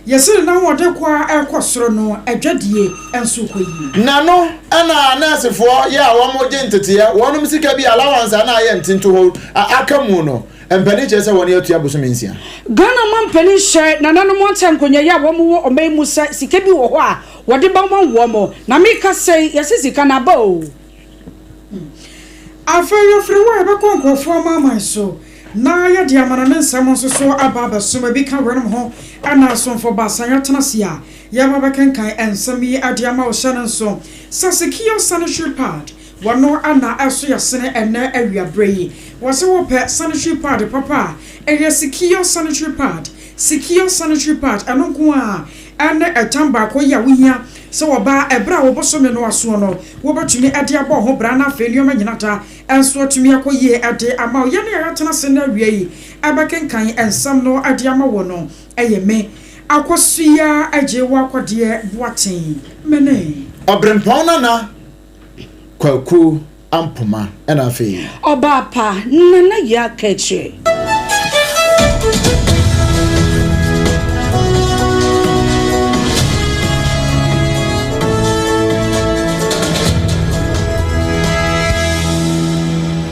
Yɛse ne n'ahoɔden kɔ ara rekɔ soro no, adwadie nso rekɔ yie. Na no na nɛɛsefoɔ yɛ a wɔn gye nteteɛ, wɔnom sika bi allowance a na ayɛ ntintoho a aka mu no, mpanin kyerɛ sɛ wɔn atua bosome nsia. Ghana manpanin hyɛ nananom ansa nkonyaayi a wɔn wɔ ɔman yi mu sɛ sika bi wɔ hɔ a wɔde bɛma wɔn, na meka sɛi, yɛse sika no aba oo. Afei yɛfiri hɔ a yɛbɛkɔ nkurɔfoɔ amanaman so, na yɛde amanɔne nsɛm nso so aba abɛsom. Ebi ka weinom ho na asomfo baasa yɛatena ase a yɛreba abɛkenkan nsɛm yi de ama wo. Hyɛ no nso sɛ Secure Sanitary Pad, wɔno na ɛso yɛ sene ɛnnɛ awiaberɛ yi. Wɔse wopɛ sanitary pad papa a, ɛyɛ Secure Sanitary Pad. Secure Sanitary Pad, ɛno nko ara ne ɛtam baako yi a wohia sɛ ɔbaa ɛberɛ a wo bosome no asoɔ no, wobɛtumi de abɔ wo ho bra na afei nneɛma nyina da nso atumi akɔ yie de ama wo. Yɛne a yɛatena ase nnɛ awia yi bɛkenkan nsɛm no de ama wo no yɛ me, Akosua Agyei Akwadeɛ Boateng, me ne. Ɔberempɔn Nana Kwaku Ampoma ɛna afei. Ɔbaa pa, Nana Yaa Kaakyire.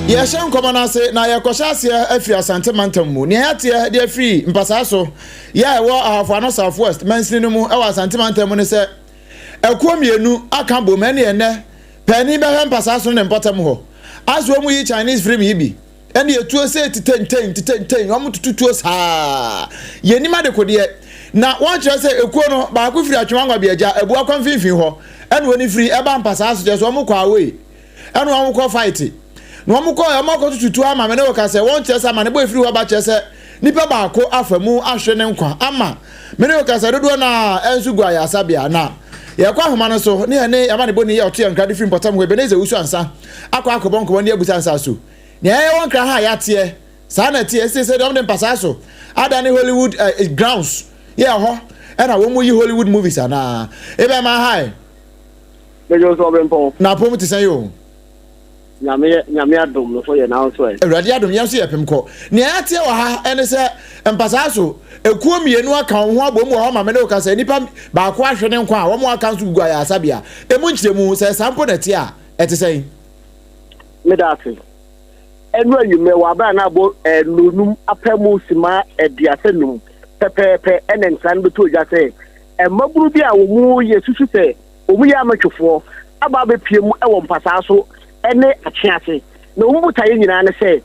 Yɛhyɛ nkɔmmɔ no ase na yɛkɔhyɛ aseɛ afiri Asante mantam mu. Nea yɛateɛ de afiri mpasaa so yɛ a ɛwɔ Ahafo Ano South West mansini no mu wɔ Asante mantam mu ne sɛ akuo mmienu aka bom ɛne ɛnnɛ Paani bɛhwɛ mpasaa so ne mpɔtam hɔ. Ase wɔn yi Chinese film yi bi. Ɛne etuo sei titɛntɛn titɛntɛn wɔn tutu tuo saa. Yɛnim adekodeɛ. Na wɔn kyerɛ sɛ ekuo no baako firi Atwema Nwabiagya Abua kwan mfimfini hɔ ɛna wɔn firi ɛba mpasaa so kyerɛ sɛ wɔn kɔ away ɛna wɔn kɔ fight. Na wɔn kɔɛ wɔn akɔ tutu tuo ama me ne wo ka sɛ wɔn kyerɛ sɛ amanebɔ efiri hɔ ba kyerɛ sɛ nipa baako afa mu ahwere ne nkwa ama me ne wo ka sɛ dodoɔ no ara nso gu ayaresabea na yɛkɔ ahoma no so ne yɛne amanebɔni yɛ ɔto yɛn nkra de firi mpɔtam hɔ Ebenezer Owusu Ansah akɔ akɔbɔ nkɔmmɔ ne abusa nsa so nea ɛyɛ wɔ nkra ha a yɛateɛ saa na ɛteɛ ɛsɛ sɛ deɛ wɔn de mpasaa so adane Hollywood eh, grounds yɛ ɛhɔ ɛna wɔn mu yi Hollywood movies anaa ebɛn hi. Mejọ sọ ɔbɛnpɔn. Na apɔm te sɛn yi o. Nyame yɛ Nyame adom no so yɛ na nso ɛ. Awurade adom yɛn nso yɛpem kɔ. Nea yɛateɛ wɔ ha ɛne sɛ mpasaa so ekuo mmienu aka wɔn ho abom wɔ hɔ ma me ne wo kasa nnipa baako ahwe ne nkwa a wɔn aka nso gugu ayaresabea. Emu nkyerɛmu, sɛ saa mpo na ɛteɛ a, ɛte sɛn? Meda ase. Ɛno anwummerɛ wɔ abere a na abɔ nnɔnum apɛ mu sima 35 pɛpɛɛpɛ ɛna nkra no bɛtoo dwa sɛ mmabunu bi a wɔn yɛ susu sɛ Wɔyɛ amatwofoɔ aba abɛpue mu wɔ mpasaa so ne atwease, na wɔn botaeɛ nyinaa ne sɛ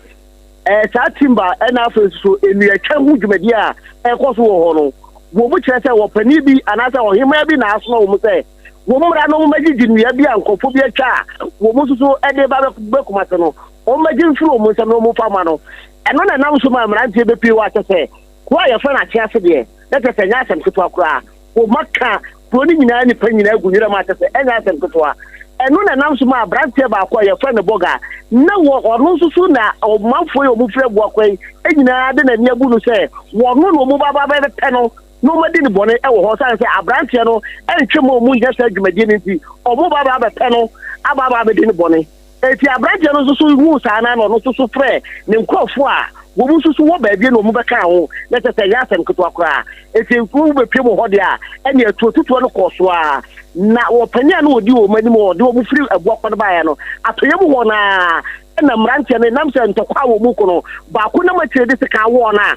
saa timber na afei nso so nnuatwa ho dwumadie a ɛrekɔ so wɔ hɔ no, wɔn kyerɛ sɛ ɔpanin bi anaasɛ ɔhemmaa bi na asoma wɔn sɛ wɔn mmra na wɔmmɛgyegye nnua bi a nkurɔfoɔ bi atwa a wɔn nso so de ba bɛ Kumase no, wɔmmɛgye mfiri wɔn nsam na wɔmfa mma no. Ɛno na ɛnam so ma mmeranteɛ bɛpue hɔ akyɛ sɛ kuro a yɛfrɛ no Atwease deɛ, na kyerɛ sɛ ɛnyɛ asɛm ketewa koraa. Wɔaka kuro no nyinaa nnipa nyinaa agu nwura mu a kyerɛ sɛ ɛnyɛ asɛm ketewa. Ɛno na ɛnam so maa aberanteɛ baako a yɛfrɛ no Bɔga, na wɔ ɔno nso so na ɔmanfoɔ yi a wɔfiri Abuakwa yi nyinaa de n'ani abu no sɛ wɔno na wɔn ba bɛpɛ no na wɔadi no bɔne wɔ hɔ. Sane sɛ aberanteɛ no ntwe ma wɔn nyɛ saa dwumadie no nti, wɔn ba bɛpɛ no aba abɛdi no bɔne. Enti aberanteɛ no nso so huu saa no ara na ɔno nso so frɛɛ ne nkurɔfoɔ a wɔn nso so wɔ baabi na wɔn bɛkaa ho, na kyerɛ sɛ ɛnyɛ asɛm ketewa koraa. Enti wobɛpue mu hɔ deɛ a, ɛnneɛ atuotutuo no kɔɔ so ara. Na ɔpanin a na ɔdi wɔn anim a ɔde wɔn firi Abuakwa no baeɛ no, atɔeɛ mu hɔ no ara na mmeranteɛ no, ɛnam sɛ ntɔkwa a wɔn ko no, baako nam akyire de sekan wɔɔ no a,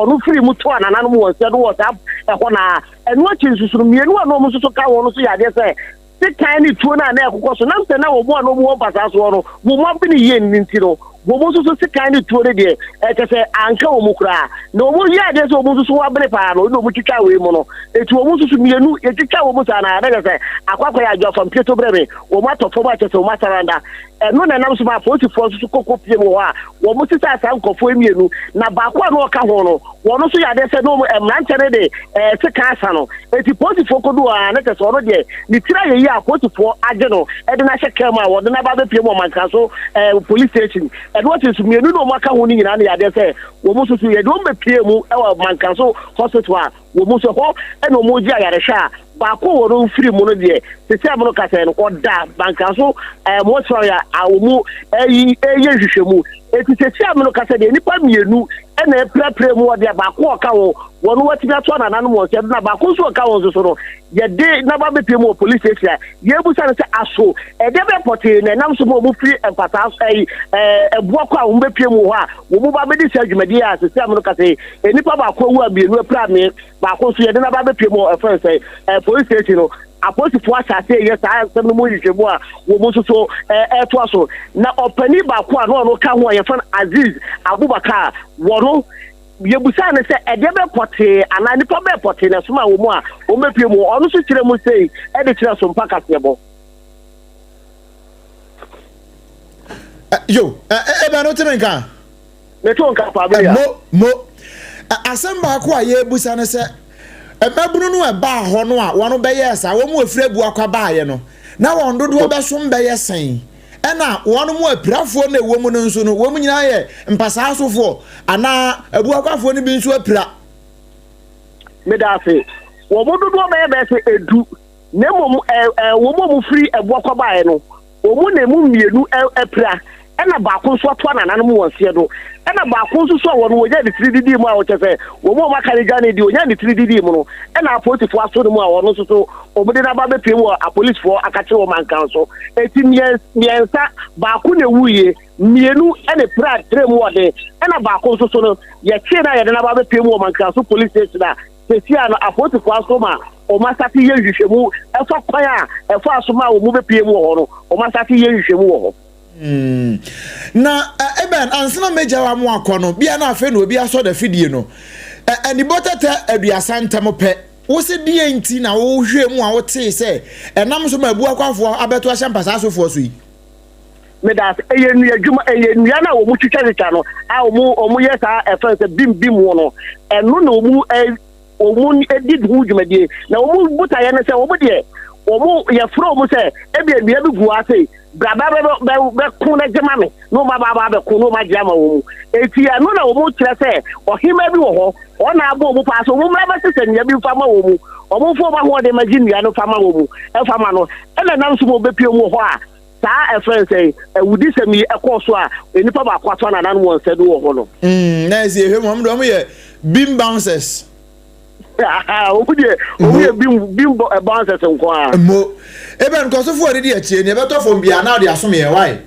wɔn firii mu toaa nananom wɔn nsa no wɔ saa ɛhɔ no ara. Ɛno akyi nso so no, mmienu a na wɔn nso so ka ho no nso yɛ adeɛ sɛ Sekan ne tuo no a na ɛkokɔ so, nam sɛ na wɔn a na wɔwɔ mpasaa soɔ no, wɔn abene yie no nti no, wɔn nso so sekan ne tuo no deɛ, ɛkyɛ sɛ anka wɔn mu koraa. Na wɔn yɛ adeɛ sɛ wɔn nso so abene paa no, na wɔn twitwa wei mu no. Eti wɔn nso so mmienu, yɛtwitwa wɔn mu saa na, na kyɛ sɛ akɔ akɔyɛ adwo afa mpieto brɛ me, wɔn atɔ fam a kyɛ sɛ wɔn asaranda. Ɛno na ɛnam so ma apolisifoɔ nso so kɔkɔ pie mu wɔ hɔ a wɔn sesaa saa nkurɔfoɔ yi mmienu, na baako a na ɔka ho no, wɔn nso yɛ adeɛ sɛ na wɔn mmeranteɛ no de ɛɛ sekan asa no. Eti polisifoɔ kɔdu hɔ a na kyerɛ sɛ ɔno deɛ ne tiri ayɛ yie a polisifoɔ agye no de no ahyɛ kaa mu a wɔde no aba abɛpue mu Ɔmankraso ɛɛ police station. Ɛno akyi nso mmienu na wɔn aka ho no nyinaa no yɛ adeɛ sɛ wɔn nso so yɛde wɔn bɛpue mu wɔ Mankraso hospital a wɔn nso ɛhɔ na wɔn regye ayarehwɛ a baako a wɔn firi mu no deɛ sisi a mono kasa no ɔda Mankraso ɛɛ mortuary a wɔn ɛyi ɛyɛ nhwehwɛmu. Eti sisi a mono kasa deɛ nnipa mmienu na apirapira mu ɔde a baako a ɔka ho wɔn watumi atoa nananom wɔn nsa na baako nso ɔka wɔn nso so no yɛde naba bɛpie mu wɔ police station a yɛbusa no sɛ aso ɛdeɛ bɛ pɔtee na ɛnam so ma wɔn firi mpataa ɛyi ɛɛ ɛboɔ kɔ a wɔn bɛpie mu wɔ hɔ a wɔn ba bɛdi saa dwumadie a sisi amono kasa yi nnipa baako awu a mmienu apira me baako nso yɛde naba bɛpie mu wɔ ɛfɛn sɛ ɛɛ police station no. Apolisifoɔ ahyɛ aseɛ reyɛ saa nsɛm no mu nhwehwɛmu a wɔn nso so retoa so. Na ɔpanin baako a na ɔno ka ho a yɛfrɛ no Aziz Abubakar, wɔno yɛbusaa no sɛ ɛdeɛ bɛn pɔtee anaa nnipa bɛn pɔtee na ɛsomaa wɔn a wɔbɛpue mu. Ɔno nso kyerɛ mu sei de kyerɛ Sompa kaseɛbɔ. Yo, ebɛn no teme nka? Meto nka paa bere a. Mo, mo. Asɛm baako a yɛrebisa ne sɛ, mmabunu no a ɛbaa hɔ no a wɔn bɛyɛɛ saa, wɔn a wɔfiri Abuakwa baeɛ no, na wɔn dodoɔ bɛsom bɛyɛ sɛn? Ɛna wɔn mu apirafoɔ no a ɛwɔ mu no nso no, wɔn nyinaa yɛ mpasaa sofoɔ anaa Abuakwafoɔ no bi nso apira? Meda ase. Wɔn dodoɔ bɛyɛ bɛyɛ sɛ edu, na mmom ɛ, ɛ, wɔn a wɔfiri Abuakwa baeɛ no, Wɔn mu na emu mmienu apira, ɛna baako nso atoa nananom wɔn seɛ do, ɛna baako nso so a wɔn wɔnyaa ne tiri didii mu a ɔkyɛ sɛ wɔn a wɔaka no dwane deɛ ɔnyaa ne tiri didii mu no, ɛna apolisifoɔ aso no mu a wɔn nso so wɔde no aba abɛpue mu wɔ apolisifoɔ akakye wɔ Mankan so. Eti mmiɛnsa, baako na ɛwuiɛ, mmienu ɛna pira tire mu ɔden, ɛna baako nso so no yɛkyee no a yɛde no aba abɛpue mu wɔ Mankan so police station a Seesei no, apolisifoɔ aso ma wɔasate yɛ nhwehwɛmu ɛfa kwan a ɛfaa so maa wɔn mu bɛpue mu wɔ hɔ no, wɔasate yɛ nhwehwɛmu wɔ hɔ. Hmm. Na Eben, ansa na mɛgya wa mo akɔ no, bia na afei na obi asɔ n'afidie no. Anibɔ tɛtɛ aduasa ntam pɛ. Wo se deɛ nti na wohwɛ mu a wotee sɛ ɛnam so ma abuakwafoɔ abɛto ahyɛ mpasaa sofoɔ so yi? Meda ase. Ɛyɛ nnua adwuma, ɛyɛ nnua no a wɔn twitwatwitwa no a wɔn wɔn yɛ saa ɛfɛn sɛ bim bim wɔ no. Ɛno na wɔn ɛ wɔn di ho dwumadie. Na wɔn botaeɛ no sɛ wɔn deɛ wɔn yɛfrɛ wɔn sɛ ebi nnua bi gu ase bra bɛ bɛ bɛ bɛko na gye ma me na wɔn aba aba abɛko na wɔn agye ama wɔn. Eti ɛno na wɔn kyerɛ sɛ ɔhemmaa bi wɔ hɔ wɔn na abɔ wɔn paa so wɔn mmra bɛsesa nnua bi mfa ma wɔn mu. Wɔn mfa wɔn ahoɔden ma gye nnua no fa ma wɔn mu ɛfa ma no. Ɛna nam so ma wɔbɛpue mu wɔ hɔ a saa ɛfrɛ no sɛn, awudisɛm yi ɛkɔɔ so a nnipa baako ato ananan wɔn nsa du wɔ hɔ no. Mm, na ɛsɛ ehwɛ mu, wɔn de wɔn yɛ beam bouncers. Wɔn deɛ wɔn yɛ beam beam eh, bouncers nko ara. Mo, eben nkɔsofo a ɔdidi akyire ni ɛbɛtɔ fam biara na ɔde asom yɛn wae.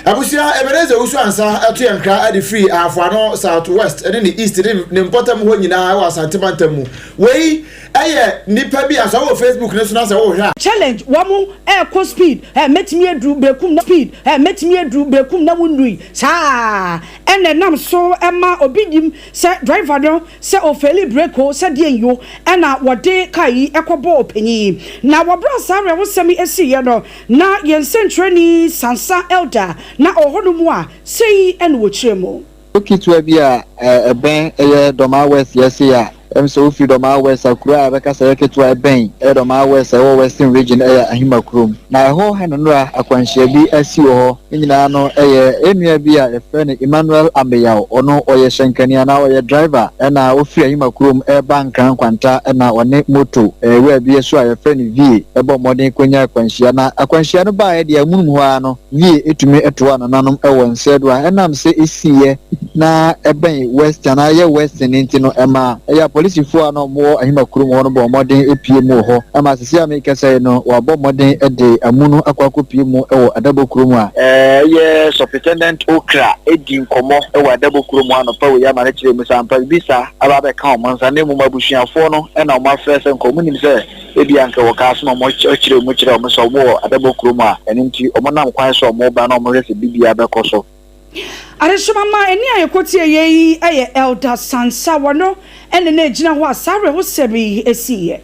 Abusua Ebenezer Owusu Ansah to yɛn nkra de firi Ahafo Ano South West ne ne East ne ne mpɔtam hɔ nyinaa wɔ Asante mantam mu. Wei yɛ nnipa bi a sɛ wowɔ Facebook no so na sɛ wohwɛ a. Challenge wɔn ɛɛkɔ speed eh mɛtumi aduru berekum na speed eh mɛtumi aduru berekum na wonnui saa ɛna ɛnam so ɛma obi nim sɛ driver no sɛ ofeeli brake o sɛ deɛn yo ɛna wɔde car yi ɛkɔ bɔɔ ɔpanyin yi na wɔ berɛ a saa awerɛhosɛm yi ɛsiiɛ no Na yɛn sɛnkyerɛnni Sansa Elder na ɔwɔ hɔ nom a, sei na ɔkyerɛ mu. Kuro ketewa bi a ɛbɛn ɛyɛ Dormaa West yɛ sei a, ɛm sɛ wofiri Dormaa West a, kuro a yɛbɛka sɛ ɛyɛ ketewa a ɛbɛn ɛyɛ Dormaa West a ɛwɔ Western Region ɛyɛ Ahima kurom. Na ɛhɔ ɛna nnora akwanhyia bi asi wɔ hɔ. Ne nyinaa no ɛyɛ yɛn nua bi a yɛfrɛ no Emmanuel Ameyaw, ɔno ɔyɛ hyɛnkani anaa ɔyɛ driver ɛna ɔfiri Ahima kurom ɛreba Nkran Nkwanta ɛna ɔne moto wura bi ɛso a yɛfrɛ no Vie ɛbɔ mmɔden kɔnya akwanhyia. Na akwanhyia no baeɛ deɛ amunum hɔ ara no Vie ɛtumi toaa nananom ɛwɔ nsɛedo a ɛnam sɛ ɛsiiɛ na ɛbɛn Western anaa ɛyɛ Western nti no ɛma ɛyɛ apolisifoɔ a na wɔwɔ Ahima kurom hɔ no bɔɔ mmɔden pue mu wɔ hɔ ɛma seesei a merekasa yi no wɔabɔ mmɔden de amu no akɔ akɔpue mu wɔ Adabo kurom a ɛyɛ Superintendent Okra di nkɔmmɔ wɔ Adabo kurom hɔ anɔpa wei ama no kyerɛɛ mu sɛ ampa biribi saa aba abɛka wɔn nsa na mmom abusuafoɔ no na wɔafrɛ sɛ nka wɔnim sɛ ebia anka wɔ kaa so na wɔkyerɛɛ mu kyerɛɛ wɔn sɛ wɔwɔ Adabo kurom a ɛno nti wɔnam kwan so a wɔreba na wɔhwɛ sɛ biribiara bɛkɔ so. Adehyema ma ɛnne a yɛkɔtieeɛ yi yɛ Elder Sansa, wɔno ne na ɛgyina hɔ a saa awerɛhosɛm yi siiɛ.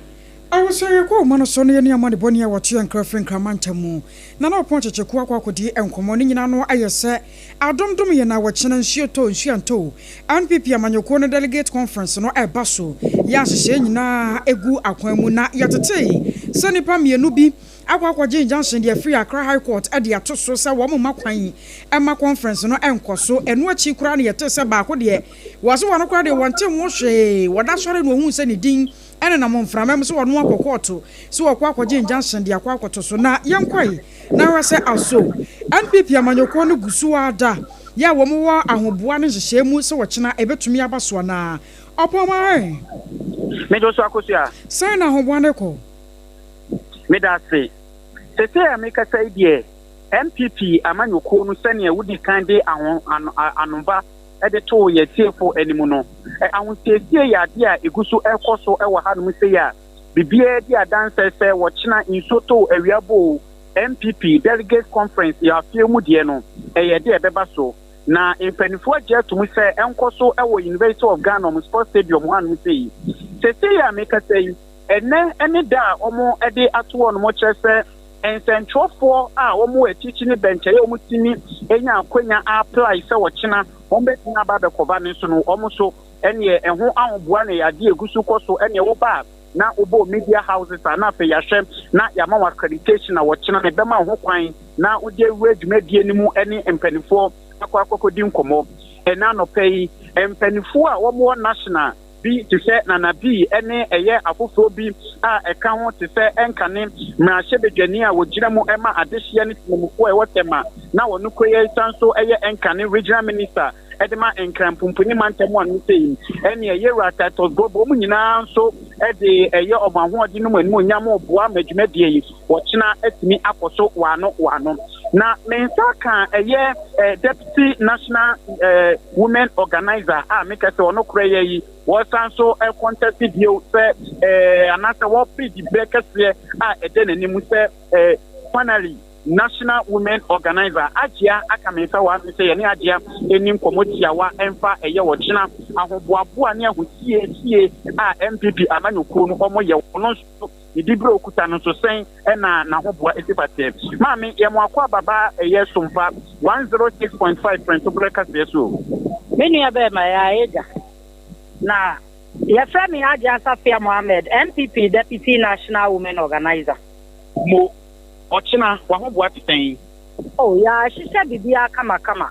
Ahosuo yɛkɔ ɔma no so no yɛne amanebɔni a wɔto yɛn nkra firi Nkraman ntam mu Nana Ɔpɔn Kyekyeku akɔ akɔdi nkɔmmɔ. Ne nyinaa no ayɛ sɛ adom dom yɛn a wɔkyena nsuo tɔ o nsuo antɔ o NPP amanyɔkuo no delegate conference no ɛreba so. Yɛ ahyehyɛɛ nyinaa gu akwan mu na yɛtetee sɛ nnipa mmienu bi akɔ akɔgye injunction de afiri Accra High Court de ato so sɛ wɔn mma kwan mma conference no nkɔ so. Ɛno akyi koraa na yɛtee sɛ baako deɛ wɔse wɔn koraa deɛ wɔnte ho hwee, wɔda sɔre na wɔhuu sɛ ne din nenam mframa mu sɛ ɔno akɔ kɔɔto sɛ ɔkɔ akɔgye injunction de akɔ akɔto so. Na yɛnkɔe na hwɛ sɛ aso NPP amanyɔkuo no gu so ara da. Yɛ a wɔwɔ ahoboa ne nhyehyɛe mu sɛ ɔkyena ɛbɛtumi aba so anaa? Ɔpɔn ɛ. Megye wo so Akosua. Sɛn na ahoboa no rekɔ? Meda ase. Seesei a merekasa yi deɛ, NPP amanyɔkuo no sɛdeɛ wodi kan de aho ano anoba de too yɛn atiefo anim no, ahosiesie yɛ adeɛ a ɛgu so rekɔ so wɔ hanom sei a biribiara di adanse sɛ wɔkyena nsuo tɔ o, awia bɔ o, NPP Delegates Conference yɛ afeɛ mu deɛ no, ɛyɛ deɛ ɛbɛba so. Na mpaninfoɔ agye ato mu sɛ ɛnkɔ so wɔ University of Ghana wɔn Sports Stadium hɔ anom sei. Seesei a mekasa yi, ɛnnɛ ne da a wɔde ato hɔ nom kyerɛ sɛ nsɛntwerɛfoɔ a wɔwɔ akyirikyiri ne bɛnkyɛeɛ a wɔtumi nya akwanya apply sɛ ɔkyena wɔbɛtumi aba abɛkɔva no nso no, wɔn nso ɛneɛ ɛho ahoboa na ɛyɛ adeɛ a ɛgu so kɔ so. Ɛneɛ woba a na wobɔ media houses a na afei yɛahwɛ na yɛama wo accreditation a wɔkyena no ɛbɛma wo ho kwan na wode awura dwumadie no mu ne mpanimfoɔ akɔ akɔkɔdi nkɔmmɔ. Ɛnɛ anɔpa yi, mpanimfoɔ a wɔwɔ national bi te sɛ Nana Bii ne ɛyɛ afoforɔ bi a ɛka ho te sɛ ɛnkane mmarahyɛbadwani a wɔgyina mu ma adehyeɛ ne temamufoɔ a ɛwɔ Tema na wɔno kura yi san so yɛ ɛnkane regional minister de ma Nkran Pumpuni mantam ano sei ɛne Yɛwura Titus Gobo wɔn nyinaa nso de ɛyɛ wɔn ahoɔden no mu animuonyam boa ma dwumadie yi wɔkyena atumi akɔ so wano wano. Na me nsa ka ɛyɛ Deputy National Women Organizer a meka sɛ ɔno korɛ yɛ yi wɔsan so contest bio sɛ anaasɛ wɔpere diberɛ kɛseɛ a ɛda n'anim sɛ finally National Women Organizer Agyea aka me nsa wɔ ano sɛ yɛne Agyea nni nkɔmmɔ tiawa mfa ɛyɛ ɔkyena ahoboaboa ne ahosiesie a NPP amanyɔkuo no wɔyɛ. Ɔno nso ne diberɛ a ɔkuta no nso sɛn na n'ahoboa si fa teɛ. Maame, yɛ mo akwaaba ba ɛyɛ Sompa 106.5 Prɛntoberɛ kaseɛ so o. Me nua bɛɛma, yɛ agya. Na yɛfrɛ me Agyea Safia Mohammed, NPP Deputy National Women Organizer. Mo. Ɔkyena, w'ahoboa te sɛn? Oh, yɛahyehyɛ biribiara kamakama.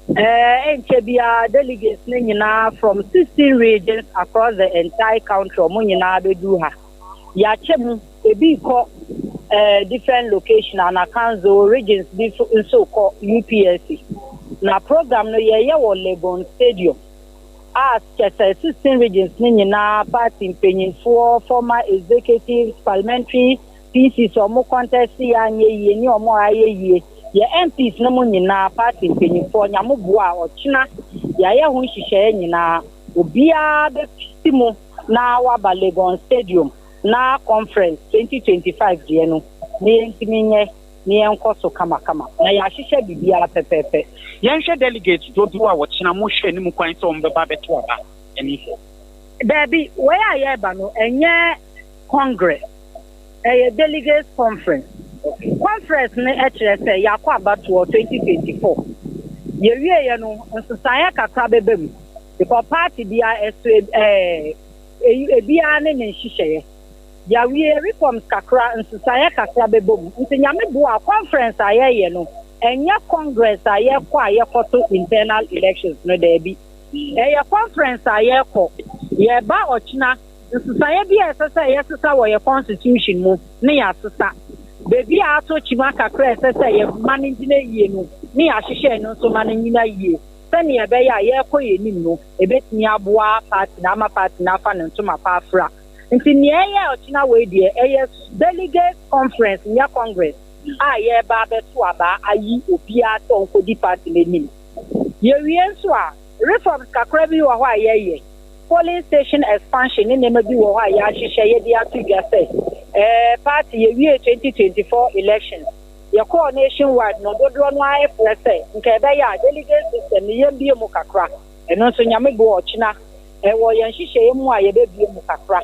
Ɛɛ, ɛnkyɛ biara delegates no nyinaa from 16 regions across the entire country, wɔn nyinaa bɛduru ha. Yɛakyɛ mu, ebi rekɔ ɛɛ different location, Anakanzo, regions bi nso nso rekɔ UPSA. Na program no yɛyɛ wɔ Legon Stadium a kyɛ sɛ 16 regions no nyinaa party mpanyinfoɔ, former executives, parliamentary PCs a ɔmo contest yɛ anyɛ yie ne ɔmo a ayɛ yie, yɛ MPs no mo nyinaa, party mpanyinfoɔ, Nyame boa a ɔkyena yɛayɛ ho nhyehyɛeɛ nyinaa, obiara bɛfi mu na waba Legon Stadium na conference 2025 deɛ no na yɛntumi nyɛ na yɛnkɔ so kamakama na yɛahyehyɛ biribiara pɛpɛɛpɛ. Yɛnhwɛ delegates dodoɔ a ɔkyena mohwɛ anim kwan sɛ wɔbɛba abɛto aba no nso. Daabi, wei a yɛreba no ɛnyɛ Congress. Ɛyɛ delegates conference. Conference no kyerɛ sɛ yɛakɔ abatoɔ 2024. Yɛwieɛ no, nsesaeɛ kakra bɛba mu because party biara ɛso ɛɛ ebiara ne ne nhyehyɛeɛ. Yɛawie reforms kakra, nsesaeɛ kakra bɛba mu. Nti Nyame boa a, conference a yɛyɛ no, ɛnyɛ congress a yɛkɔ a yɛkɔto internal elections no, daabi. Ɛyɛ conference a yɛkɔ, yɛba ɔkyena. Nsesaeɛ bi a ɛsɛ sɛ yɛsesa wɔ yɛn constitution mu ne yɛasesa. Baabi a ato kyima kakra a ɛsɛ sɛ yɛma no gyina yie no ne yɛahyehyɛ ɛno nso ma no nnyina yie sɛdeɛ ɛbɛyɛ a yɛrekɔ yɛn anim no ɛbɛtumi aboa party no ama party no afa ne ntoma pa afira. Nti deɛ ɛyɛ ɔkyena wei deɛ ɛyɛ delegates conference nyɛ congress a yɛreba abɛto aba ayi obiara sɛ ɔnkɔdi party no anim. Yɛwie nso a reforms kakra bi wɔ hɔ a yɛyɛ. Polling station expansion ne nneɛma bi wɔ hɔ a yɛahyehyɛ yɛde ato dwa sɛ ɛɛ party yɛwiee 2024 elections yɛkɔɔ nation wide no dodoɔ no ara frɛ sɛ nka ɛbɛyɛ a delegate system no yɛmbue mu kakra ɛno nso Nyame boa ɔkyena ɛwɔ yɛn nhyehyɛeɛ mu a yɛbɛbue mu kakra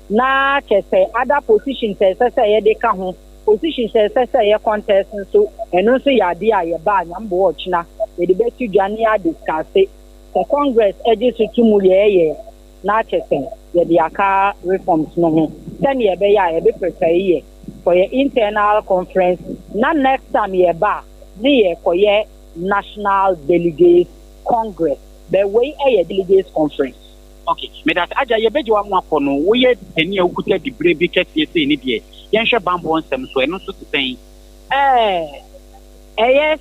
na kyɛ sɛ other positions a ɛsɛ sɛ yɛde ka ho positions a ɛsɛ sɛ yɛ contest nso ɛno nso yɛ adeɛ a yɛba a Nyame boa ɔkyena yɛde bɛto dwa ne yɛadiscuss. Sɛ Congress gye so to mu yɛɛyɛ na kyɛ sɛ yɛde aka reforms no ho sɛnea ɛbɛyɛ a yɛbɛ prepare yɛ for yɛ internal conference na next time yɛba a ne yɛkɔyɛ national delegates congress but wei yɛ delegates conference. Ok, medase. Agya, yɛbɛgye wo ama akɔ no, woyɛ panin a wokuta diberɛ bi kɛseɛ sei ne deɛ, yɛnhwɛ banbɔ nsɛm nso, ɛno nso te sɛn? Ɛɛ, ɛyɛ.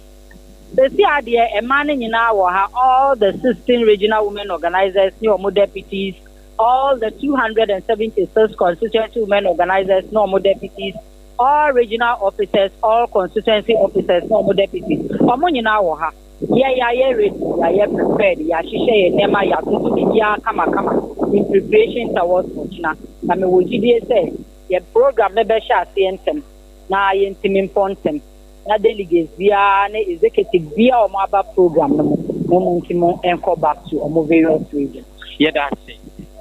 Sɛsi adeɛ mmaa no nyinaa wɔ ha, all the 16 regional women organizers ne wɔn deputies, all the 276 constituency women organizers ne wɔn deputies, all regional officers, all constituency officers ne wɔn deputies, wɔn nyinaa wɔ ha. Yɛ yɛayɛ ready, yɛayɛ prepared, yɛahyehyɛ yɛn nneɛma, yɛatoto biribiara kamakama in preparation towards ɔkyena. Na mewɔ gyidie sɛ yɛ program no bɛhyɛ aseɛ ntɛm na yɛntumi mpɔ ntɛm na delegates biara ne executive biara a wɔn aba program no mu na wɔn ntumi nkɔ back to wɔn various regions. Yɛda ase.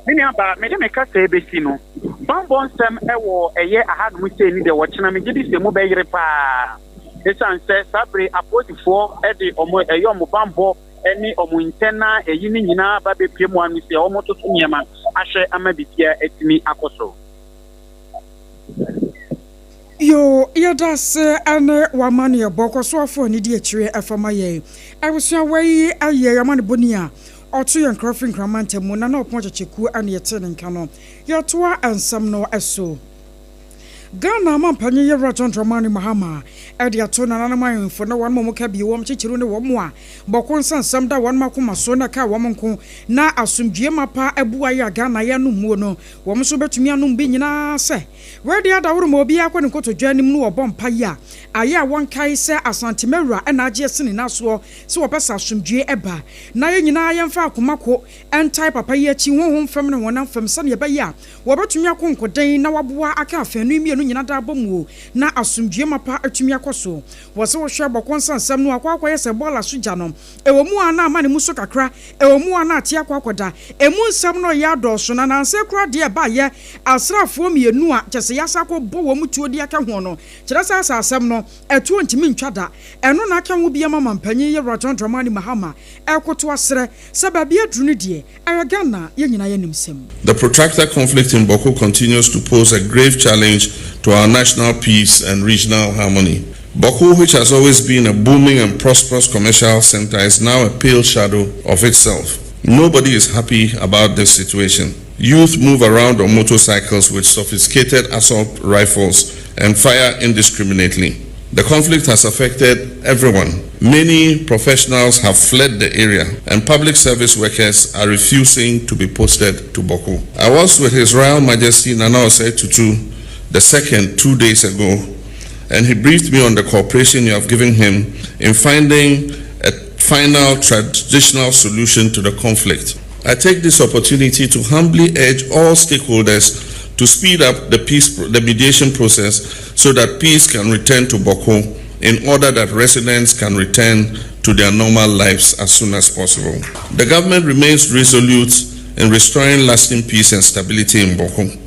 Me nua baa, mede me kasa rebɛsi no, bammɔ nsɛm wɔ ɛyɛ ahanom sei ne deɛ wɔkyena, megye di sɛ mu bɛyere paa. Esiane sɛ saa bere yi apolisifoɔ de wɔn ɛyɛ wɔn bammɔ ne wɔn ntɛnna ɛyi no nyinaa ba bɛpue mu ano sɛ wɔtoto nneɛma ahwɛ ama biribiara atumi akɔ so. Yoo yɛdase ne w'amaneɛbɔ kɔ so afo ani di akyire ɛfa ma yɛn abusua wei yɛ y'amanebɔni a ɔto yɛn nkra firi Nkran mantam mu Nana Ɔpɔn Kyekyeku ne yɛtee ne nka no yɛtoa nsɛm no so. Ghana Mampanyin Yewura John Dramani Mahama de ato nananom ahemfo ne wɔn a wɔka bi wɔn titiriw ne wɔn a bɔko nsɛnsɛm da wɔn akoma so na ɛka wɔn nko na asomdwoe mapa abuae a Ghana yɛ anom muo no wɔn nso betumi anom bi nyinaa sɛ wɔadi adaworo ma obiara kɔ ne nkotodwe anim no wɔbɔ mpae a ayɛ a wɔnkae sɛ Asante Mawura na agye asi ne nan soɔ sɛ wɔpɛ sɛ asomdwoe ba na yɛn nyinaa yɛmfa akoma ko ntae papa yi akyi honhom fam ne honam fam sɛnea ɛbɛyɛ a Wɔbɛtumi ako nkoden na wɔaboa aka afanu yi mmienu nyina daa abɔ mu o, na asomdwoeɛ mapa atumi akɔ so. Wɔ sɛ wohwɛ bɔkɔ nsansɛm no akɔ akɔyɛ sɛ bɔɔla so gya no, ɛwɔ mu a na ama ne mu so kakra, ɛwɔ mu a na ate akɔ akɔda. Ɛmu nsɛm no reyɛ adɔɔso, na nansa yi koraa deɛ ɛbaeɛ asraafoɔ mmienu a kyerɛ sɛ yɛasan akɔbɔ wɔn tuo de aka ho no, kyerɛ sɛ asɛ asɛm no ɛtoɔ ntumi ntwa da. Ɛno na aka ho bi ama Mampanyin Yewura John Dramani Mahama ɛrekoto asrɛ sɛ baabi aduru no deɛ, Ɛyɛ Ghana yɛn nyinaa yɛnim sɛm. The protracted conflict in Bawku continues to pose a grave challenge to our national peace and regional harmony. Bawku, which has always been a booming and prosperous commercial center, is now a pale shadow of itself. Nobody is happy about this situation. Youth move around on motorcycles with sophisticated assault rifles and fire indiscriminately. The conflict has affected everyone. Many professionals have fled the area and public service workers are refusing to be posted to Bawku. I was with His Royal Majesty Nana Osei Tutu II 2 days ago and he briefed me on the cooperation you have given him in finding a final traditional solution to the conflict. I take this opportunity to humbly urge all stakeholders to speed up the peace the mediation process so that peace can return to Bawku in order that residents can return to their normal lives as soon as possible. The government remains resolute in restoring lasting peace and stability in Bawku.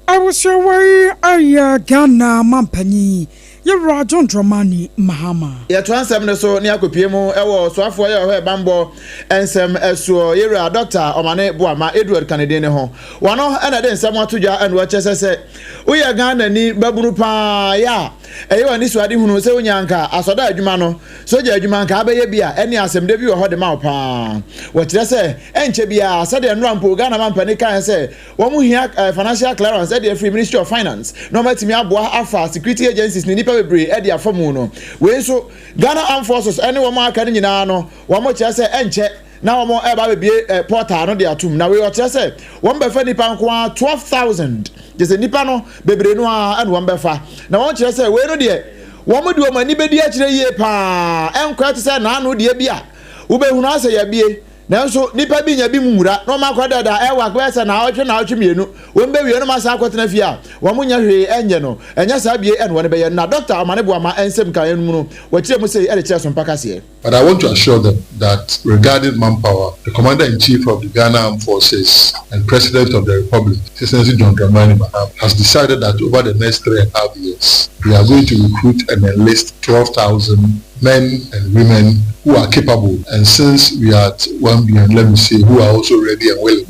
Abusua wei yɛ Ghana mampanyin Yɛwura John Dramani Mahama. Yɛtoa nsɛm no so ne akɔpue mu wɔ Ɔsoafoɔ yɛ ɔhwɛ bammɔ nsɛm soɔ Yɛwura Dɔkta Ɔmane Boama Edward Kanedin ne ho. Wɔno na ɛde nsɛm ato dwa na wɔkyerɛ sɛ sɛ woyɛ Ghanani babunu paa yɛ a ɛyɛ w'anisoadehunu sɛ wonya anka asɔda adwuma no, sogya adwuma anka abɛyɛ bi a ɛne asɛmdɛ bi wɔ hɔ de ma wo paa. Wɔkyerɛ sɛ ɛnkyɛ biara sɛdeɛ nnora mpo Ghana mampanin kaeɛ sɛ Wɔn hia financial clearance de afiri Ministry of Finance na wɔn atumi aboa afa security agencies ne nnipa bebree de afa mu no. Wei nso Ghana Armed Forces ne wɔn a aka no nyinaa no wɔn kyerɛ sɛ ɛnkyɛ na wɔn ɛreba abɛbie portal no de atum na wei ɔkyerɛ sɛ wɔn bɛfa nnipa nko ara 12,000 kyerɛ sɛ nnipa no bebree no ara ɛna wɔn bɛfa na wɔn kyerɛ sɛ wei no deɛ wɔn de wɔn ani bɛdi akyerɛ yie paa ɛnkɔɛ te sɛ naano deɛ bi a wobɛhunu asɛ yɛabie Nanso nnipa bi nya bi mu nwura na wɔn akɔ dada ɛwɔ bɛyɛ sɛ naawɔtwe naawɔtwe mmienu. Wɔn bɛwie no wɔn asan akɔtena fie a wɔn nyɛ hwee ɛnyɛ no. Ɛnyɛ saa bie ɛna wɔn bɛyɛ no. Na Dɔkta Omane Boamah nsɛm nkaeɛ no mu no wɔkyerɛ mu sei ɛde kyerɛ Sompa kaseɛ. But I want to assure them that regarding manpower, the Commander-in-Chief of the Ghana Armed Forces and President of the Republic, His Excellency John Dramani Mahama, has decided that over the next 3.5 years, we are going to recruit and enlist 12,000 men and women who are capable, and since we are at 1 billion, let me say, who are also ready and willing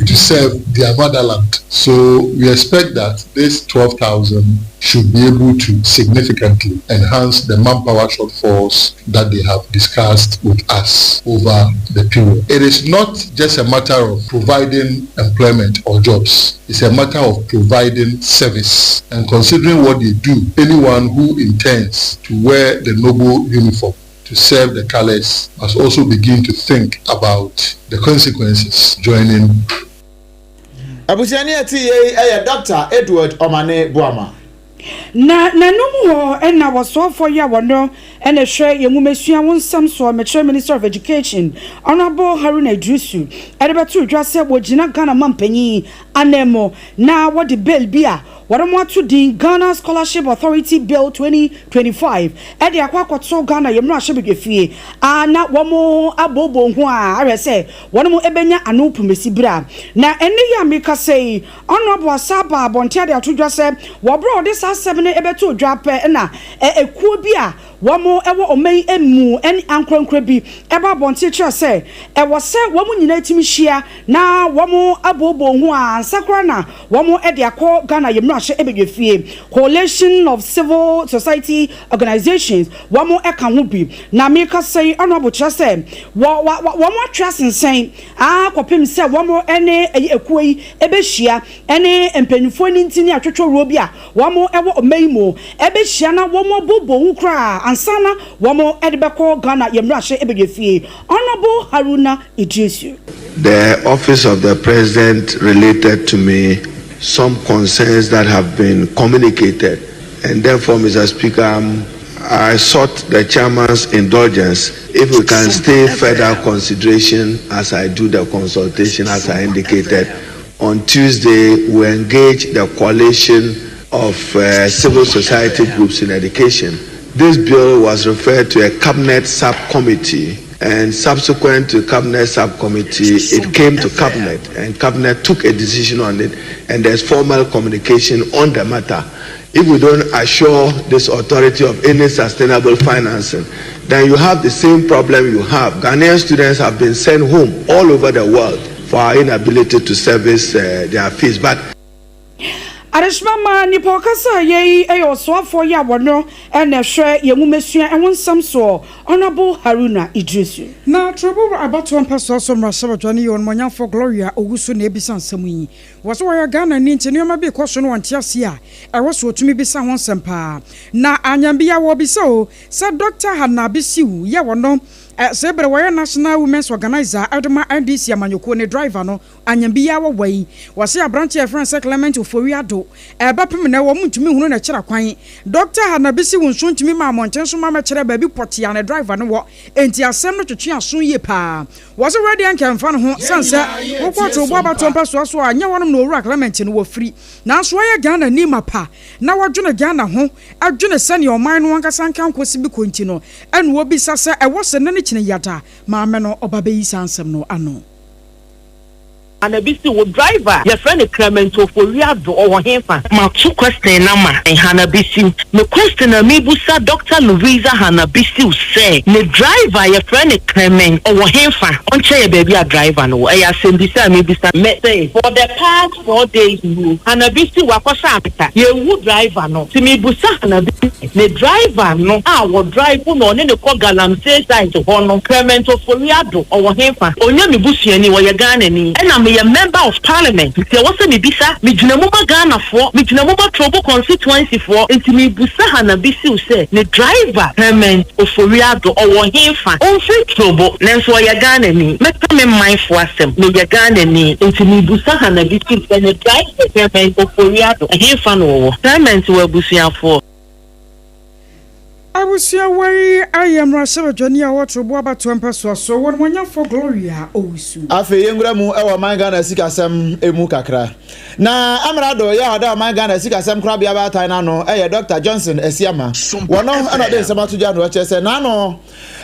to serve their motherland. So we expect that this 12,000 should be able to significantly enhance the manpower shortfalls that they have discussed with us over the period. It is not just a matter of providing employment or jobs. It's a matter of providing service. And considering what they do, anyone who intends to wear the noble uniform to serve the colors must also begin to think about the consequences joining. Abusuani a ɛte yei yɛ Dɔkta Edward Omane Boamah. Na n'anom hɔ na wɔsoafoɔ yi a wɔno na ɛhwɛ yɛn nwomasua ho nsɛm soɔ, mekyerɛ Minister of Education, Honourable Haruna Iddrisu, de bɛtoo dwa sɛ wɔgyina Ghana mampanyin ananmu na wɔde bill bi a wɔde ato din Ghana Scholarship Authority Bill 2025 de akɔ akɔto Ghana yɛn mmarahyɛbadwafie a na wɔn abooboo ho a ahwɛ sɛ wɔn bɛnya ano pomasi bere a na ɛnne yi a mekasa yi Honourable asa aba abɔnten de ato dwa sɛ wɔ bere a ɔde saa asɛm no bɛtoo dwa pɛ na ekuo bi a wɔn wɔ ɔman yi mu ne ankorankora bi ba abɔnten kyerɛ sɛ ɛwɔ sɛ wɔn nyinaa tumi hyia na wɔn abooboo ho a ansa koraa na wɔn de akɔ Ghana yɛ mmarahyɛ badwafie. Coalition of Civil Society Organisations wɔn ka ho bi na mekasa yi Honourable kyerɛ sɛ wɔ wɔn atwe asensɛn ara kɔpem sɛ wɔn ne ekuo yi bɛhyia ne mpanyinfoɔ no ntini atwotworoɔ bi a wɔn wɔ ɔman yi mu bɛhyia na wɔn abooboo ho koraa ansa na wɔn de bɛkɔ Ghana yɛn mmarahyɛ badwafie. Honourable Haruna Iddrisu. The office of the president related to me some concerns that have been communicated and therefore Mr. Speaker I'm I sought the chairman's indulgence if we can stay further consideration as I do the consultation as I indicated. On Tuesday, we engage the coalition of uh, civil society groups in education. This bill was referred to a cabinet subcommittee and subsequent to cabinet subcommittee, it came to cabinet and cabinet took a decision on it and there's formal communication on the matter. If we don't assure this authority of any sustainable financing, then you have the same problem you have. Ghanaian students have been sent home all over the world for our inability to service uh, their fees. But Adehyema ma nipa ɔkasa yei yɛ ɔsoafoɔ yi a wɔno na ɛhwɛ yɛn nwomasua ho nsɛm soɔ, Honourable Haruna Iddrisu. Na Trobu abatoɔ mpɛsoa so mmarahyɛbadwa no yɛ Onimuonyamfoɔ Gloria Owusu na ɛbisa nsɛm yi. Wɔ sɛ ɔyɛ Ghanani nti nneɛma bi rekɔ so no ɔnte aseɛ a ɛwɔ sɛ ɔtumi bisa ho nsɛm paa. Na anyambia wɔrebisa o sɛ Dɔkta Hannah Bisiw yɛ ɔno Sɛ ber wɔyɛ National Women's Organiser de ma NDC amanyɔkuo ne driver no, anyambia wɔ wɔ yi. Wɔse aberanteɛ a yɛfrɛ no sɛ Clement Ofori Addo, bɛpem nnɛ wɔn ntumi nhunu n'akyira kwan. Dɔkta Hanabisi Wunsu ntumi maa mmɔnten so ma mɛkyerɛ baabi pɔtee a ne driver no wɔ, enti asɛm no twetwe aso yie paa. Wɔse wei deɛ nka ɛmfa ne ho, sane sɛ wokɔ Toobo abatoɔ mpɛsoa so a, nyɛ hɔnom na Owura Clement no wɔ firi. Nanso ɔyɛ Ghanani mapa na ɔdwene Ghana ho, dwene sɛdeɛ ɔman no ankasa nkanko si bi kɔ nti no, Ɛna obisa sɛ ɛwɔ sɛ nane kyene yada maame no ɔba bɛyi saa nsɛm no ano. Hannah Bisiw, wo driver a yɛfrɛ no Clement Ofori Addo ɔwɔ henfa? Mato question no ama Hannah Bisiw. Me question a mebusa Doctor Louisa Hannah Bisiw sɛ ne driver a yɛfrɛ no Clement ɔwɔ henfa? Ɔnkyerɛ yɛ baabi a driver no wɔ. Ɛyɛ asɛmbisa a mebisa. Me se for the past 4 days nie Hannah Bisiw wakɔhyɛ America yɛnhu driver no. Nti mebusa Hannah Bisiw. Ne driver no a wɔ drive no ɔne no kɔ galamsey site hɔ no Clement Ofori Addo ɔwɔ henfa? Ɔnyɛ me busuani ɔyɛ Ghanani ɛna meyɛ member of parliament nti ɛwɔ sɛ mebisa, megyina mu ma Ghanafoɔ, megyina mu ma Trobu constituency foɔ nti mebusa Hannah Bisiw sɛ ne driver Clement Ofori Addo ɔwɔ henfa? Ɔmfiri Trobu nanso ɔyɛ Ghanani, mɛka me manfoɔ asɛm, meyɛ Ghanani nti mebusa Hannah Bisiw sɛ ne driver Clement Ofori Addo ɛhenfa na ɔwɔ? Clement wɔ abusuafoɔ. Abusua wei ayɛ mmarahyɛbadwani a ɔwɔ Trobu abatoɔ mpɛsoa so wɔ Onimuonyamfoɔ Gloria Owusu. Afei yɛnwura mu wɔ ɔman Ghana sikasɛm mu kakra. Na Amrado yɛ a ɔda ɔman Ghana sikasɛm korabea baatan no ano yɛ Dɔkta Johnson Asiama. Wɔno na ɔde nsɛm ato dwa na ɔkyerɛ sɛ n'ano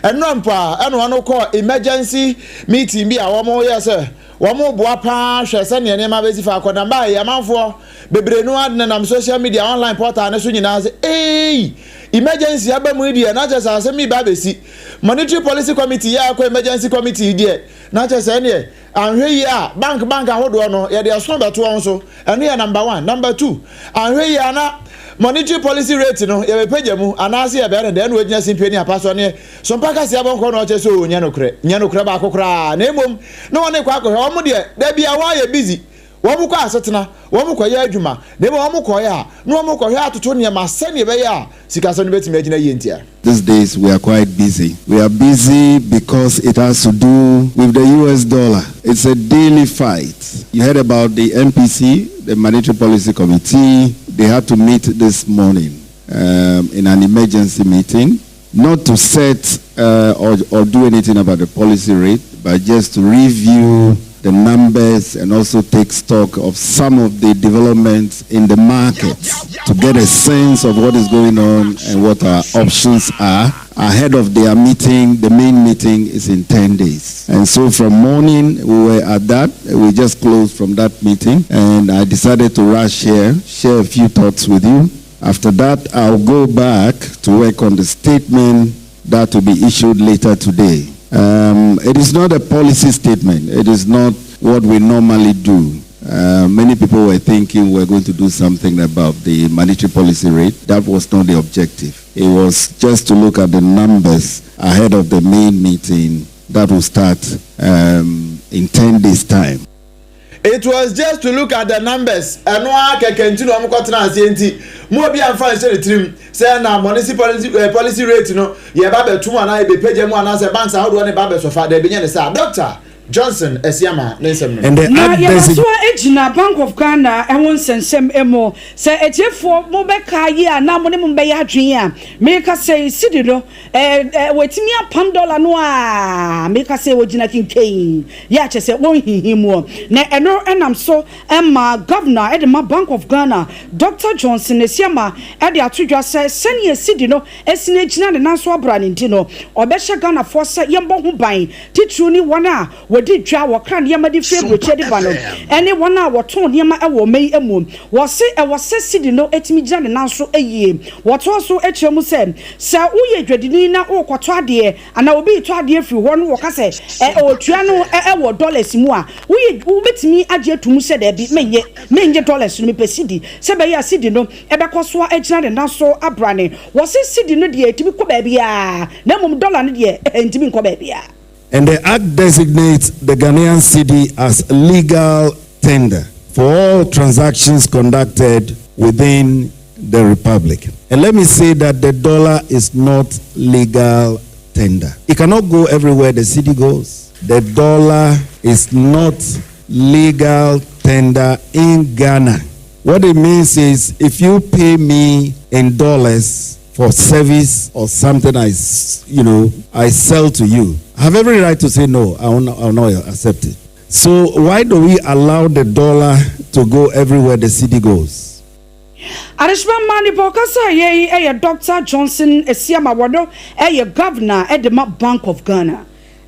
nnora mpo a ɛna ɔno kɔɔ emergency meeting bi a wɔyɛ sɛ wɔboa paa hwɛ sɛnea nneɛma bɛsi fa akɔ. Na mbaeɛ amanfoɔ bebree no ara nenam social media online portal no so nyinaa sɛ eei emergency aba mu yi deɛ na kyerɛ sɛ asɛm yi ba abɛsi. Monetary Policy Committee yi a akɔ Emergency Committee yi deɛ, na kyerɛ sɛ ɛneɛ anhwɛ yie a bank bank ahodoɔ no yɛde ɛsono bɛto wɔn so. Ɛno yɛ number one. Number two, anhwɛ yie a na monetary policy rate no yɛbɛpagya mu anaasɛ yɛbɛyɛ no dɛn na wagyina simpie ne apa so ne sompa kaseɛ abɔnkɔ na ɔkyerɛ sɛ oo nyɛ nokorɛ, nyɛ nokorɛ baako koraa na mmom na wɔne kɔ akɔhwɛ wɔn deɛ da biara wɔayɛ busy. Wɔkɔ asetena, wɔkɔyɛ adwuma, na mmom wɔkɔeɛ a, na wɔkɔhwɛ atoto nneɛma sɛdeɛ ɛbɛyɛ a sikasɛm no bɛtumi agyina yie ntia. These days we are quite busy. We are busy because it has to do with the US dollar. It's a daily fight. You heard about the MPC, the Monetary Policy Committee. They had to meet this morning um, in an emergency meeting, not to set uh, or, or do anything about the policy rate, but just to review the numbers and also take stock of some of the developments in the markets to get a sense of what is going on and what our options are ahead of their meeting. The main meeting is in 10 days. And so from morning, we were at that. We just closed from that meeting and I decided to rush here, share a few thoughts with you. After that, I'll go back to work on the statement that will be issued later today. Um, it is not a policy statement. It is not what we normally do. Uh, many people were thinking we're going to do something about the monetary policy rate. That was not the objective. It was just to look at the numbers ahead of the main meeting that will start um, in 10 days' time. It was just to look at the numbers, ɛno ara kɛkɛ nti na wɔn kɔ tena aseɛ nti mo obi anfa nhyɛ ne tirim sɛ na monetary policy, eh, policy rate no yɛba bɛtum anaa yɛbɛpagya mu anaasɛ banks ahodoɔ ne ba bɛsɔfa daabi nyɛ ne saa Doctor Johnson Asiama ne nsɛm no. And the Na act yɛda so desi. ara gyina Bank of Ghana ho nsɛnsɛm mu. Sɛ atiefoɔ mobɛkae a na mo ne mo bɛyɛ adwene a, meka sɛ cedi no Wɔatumi apam dɔla no a meka sɛ wɔgyina kintwɛn yi a kyerɛ sɛ wɔnhinhim muɔ. Na ɛno nam so ma Governor de ma Bank of Ghana, Doctor Johnson Asiamah de ato dwa sɛ sɛnea cedi no asini agyina ne nan so abra no nti no, ɔbɛhyɛ Ghanafoɔ sɛ yɛmmɔ ho ban, titiriw ne wɔn a wɔdi dwa, wɔkra nneɛma de firi aburokyire de ba no ne wɔn a wɔtɔn nneɛma wɔ ɔman yi mu. Wɔse ɛwɔ sɛ cedi no tumi gyina ne nan so yie. Wɔtoa so kyerɛ mu sɛ, sɛ woyɛ dwadini na worekɔtɔ adeɛ anaa obi retɔ adeɛ firi hɔ na wɔka sɛ ɔretua no wɔ dollars mu a, woyɛ wobɛtumi agye ato mu sɛ daabi, mennye, mennye dollars no, mepɛ cedi, sɛ ɛbɛyɛ a cedi no bɛkɔ so agyina ne nan so abrane. Wɔse cedi no deɛ ɛtumi kɔ baabiara na mmom dollar no deɛ ɛntumi nkɔ baabiara. And the act designates the Ghanaian cedi as legal tender for all transactions conducted within the republic. And let me say that the dollar is not legal tender. It cannot go everywhere the cedi goes. The dollar is not legal tender in Ghana. What it means is if you pay me in dollars for service or something I, you know, I sell to you, I have every right to say no, I will not, I will not accept it. So why do we allow the dollar to go everywhere the cedi goes? Adehyema mma nipa ɔkasa yɛ yi yɛ Doctor Johnson Asiama wɔno yɛ Governor de ma Bank of Ghana.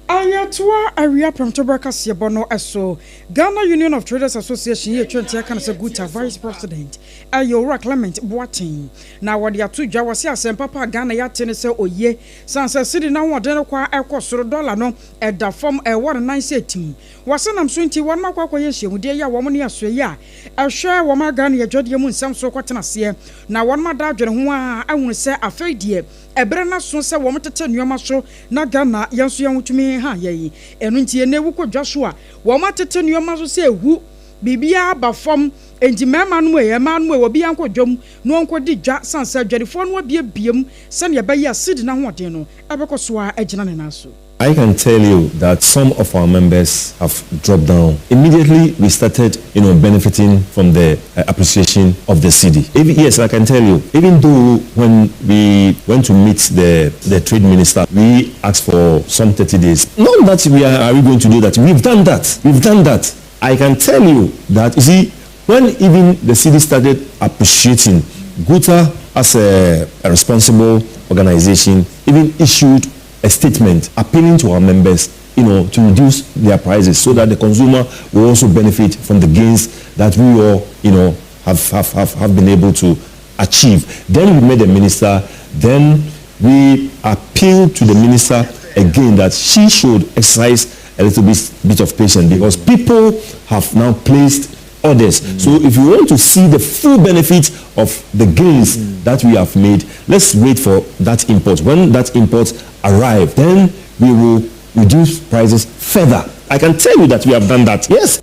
Ayɛtoa awia prɛmtoberɛ kaseɛbɔ no so, Ghana Union of Traders Association yi atwa ntia ka no sɛ GUTA Vice President yɛ Owura Clement Boateng na wɔde ato dwa wɔse asɛm papa a Ghana yɛate ne sɛ oye sane sɛ cedi no ahoɔden no kɔ ara ɛkɔ soro dɔla no ɛda fam ɛwɔ ne nan sɛ tim wɔse nam so nti wɔnom akɔ akɔyɛ nhyiamudeɛ yi a wɔn ne asoɛeɛ a ɛhwɛ wɔn a Ghana adwadeɛ mu nsɛm so kɔtena aseɛ na wɔnom ada adwene ho a ahunu sɛ afei deɛ Ɛberɛ no aso sɛ wɔn tete nnoɔma so na Ghana yɛn nso yɛn ho tumi ha yɛn. Ɛno nti ɛnnɛ wokɔ dwa so a, wɔn atete nnoɔma so sɛ ɛhu, biribiara aba fam. Enti mmarima nom ee, mmaa nom ee, obiara nkɔ dwam na ɔnkɔdi dwa sane sɛ adwadifoɔ no abiebie mu sɛdeɛ ɛbɛyɛ a cedi no ahoɔden no bɛkɔ so ara agyina ne nan so. I can tell you that some of our members have dropped down. Immediately we started, you know, benefiting from the uh, appreciation of the cedi. Even, yes, I can tell you, even though when we went to meet the, the trade minister, we asked for some 30 days. Not that we are, are we going to do that. We've done that. We've done that. I can tell you that, you see, when even the cedi started appreciating, GUTA as a, a responsible organization even issued a statement appealing to our members you know, to reduce their prices so that the consumer will also benefit from the gains that we all, you know, have, have, have, have been able to achieve. Then we met the minister. Then we appealed to the minister again that she should exercise a little bit, bit of patience because people have now placed orders. So if you want to see the full benefit of the gains that we have made, let's wait for that import. When that import arrive, then we will reduce prices further. I can tell you that we have done that. Yes.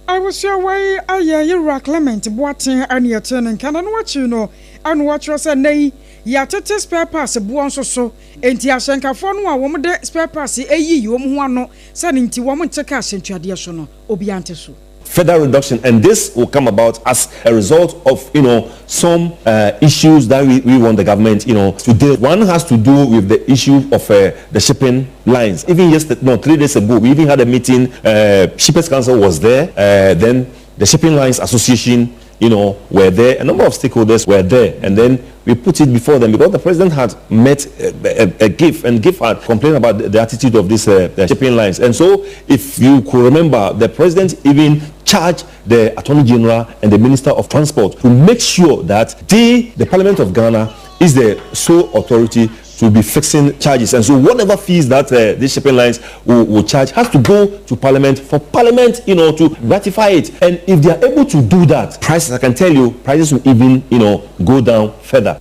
Abusua wei ayɛ Yewura Clement Boateng ɛne yɛtee ne nka na no akyi no ɛna wɔkyerɛ sɛ nnɛ yi yɛatete spare parts boɔ nso so enti ahyɛnkafoɔ no a wɔn de spare parts eyiyi wɔn ho ano sɛ ne nti wɔn nte kaa ahyɛntuadeɛ so no obiara nte so. Further reduction, and this will come about as a result of some issues that we want the government to deal. One has to do with the issue of the shipping lines. Even yesterday, no, 3 days ago, we even had a meeting. Shippers Council was there. Then the Shipping Lines Association were there. A number of stakeholders were there. And then we put it before them because the president had met a GIFF, and GIFF had complained about the attitude of these shipping lines. And so, if you could remember, the president even charged the Attorney General and the Minister of Transport to make sure that they, the Parliament of Ghana, is the sole authority to be fixing charges. And so whatever fees that these shipping lines will charge has to go to Parliament for Parliament to ratify it. And if they are able to do that, prices, I can tell you, prices will even go down further.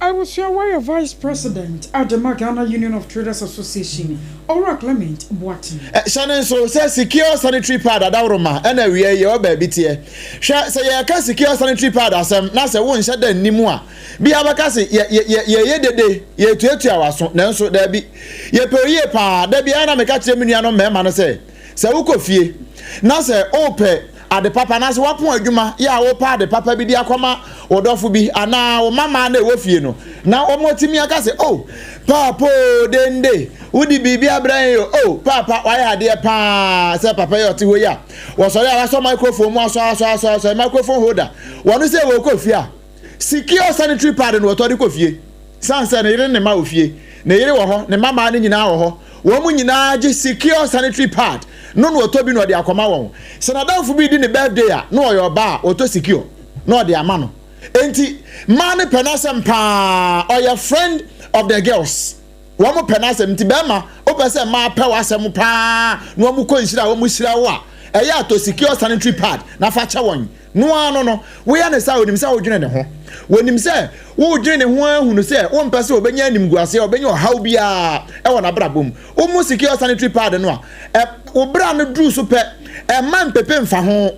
Abusua wɔyɛ Vice President Adema Ghana Union of Traders Association, Owura Clement Boateng. Hyɛ ne nso sɛ Secure Sanitary Pad adaworoma ɛna awie yɛ wɔ baabi teɛ. Hwɛ, sɛ yɛka Secure Sanitary Pad asɛm na sɛ wonhyɛ da nnim a bia bɛka se yɛyɛ dede yɛtuatua w'aso, nanso daabi, yɛpɛ oyie paa. Da biara na meka kyerɛ me nuanom mmarima no sɛ sɛ wokɔ fie na sɛ wopɛ ade papa na sɛ wapɔn adwuma yɛ a wopɛ ade papa bi de akɔma wo dɔfo bi anaa wo mama na ɛwɔ fie no na wɔn atumi aka sɛ, "Oh paapa o, dende wodi biribi abrɛ yɛn o, oh paapa wayɛ adeɛ paa," sɛ papa yɛ ɔte hɔ yi a wɔsɔre a wasɔ microphone mu asɔ asɔ asɔ asɔ microphone holder wɔn sɛ wɔkɔ fie a, Secure Sanitary Pad no wɔtɔ de kɔ fie san sɛ ne yere ne ma wɔ fie, ne yere wɔ hɔ, ne mama ne nyinaa wɔ hɔ, wɔn mu nyinaa gye Secure Sanitary Pad no na ɔtɔ bi na ɔde akɔma wɔn. Sɛ n'adamfo bi di ne birthday a na ɔyɛ ɔbaa a, ɔtɔ Secure na ɔde ama no. Enti mmaa no pɛ n'asɛm paa. Ɔyɛ friend of the girls, wɔn mo pɛ n'asɛm. Nti bɛrima wopɛ sɛ mmaa pɛ w'asɛm paa na wɔn kɔ nhyira a wɔn hyira wo a, ɛyɛ atɔ Secure Sanitary Pad na fa kyɛ wɔn noa no. Woyɛ ne sa, onim sɛ wodwene ne ho, wɔnim sɛ wodwene ne ho, ahunu sɛ wompɛ sɛ wɔbɛnya animguaseɛ, wɔbɛnya ɔhaw biara ɛwɔ n'abrabɔ mu. Womu Secure Sanitary Pad no a ɛ wo bra no duru so pɛ, ɛma mpepe mfa ho.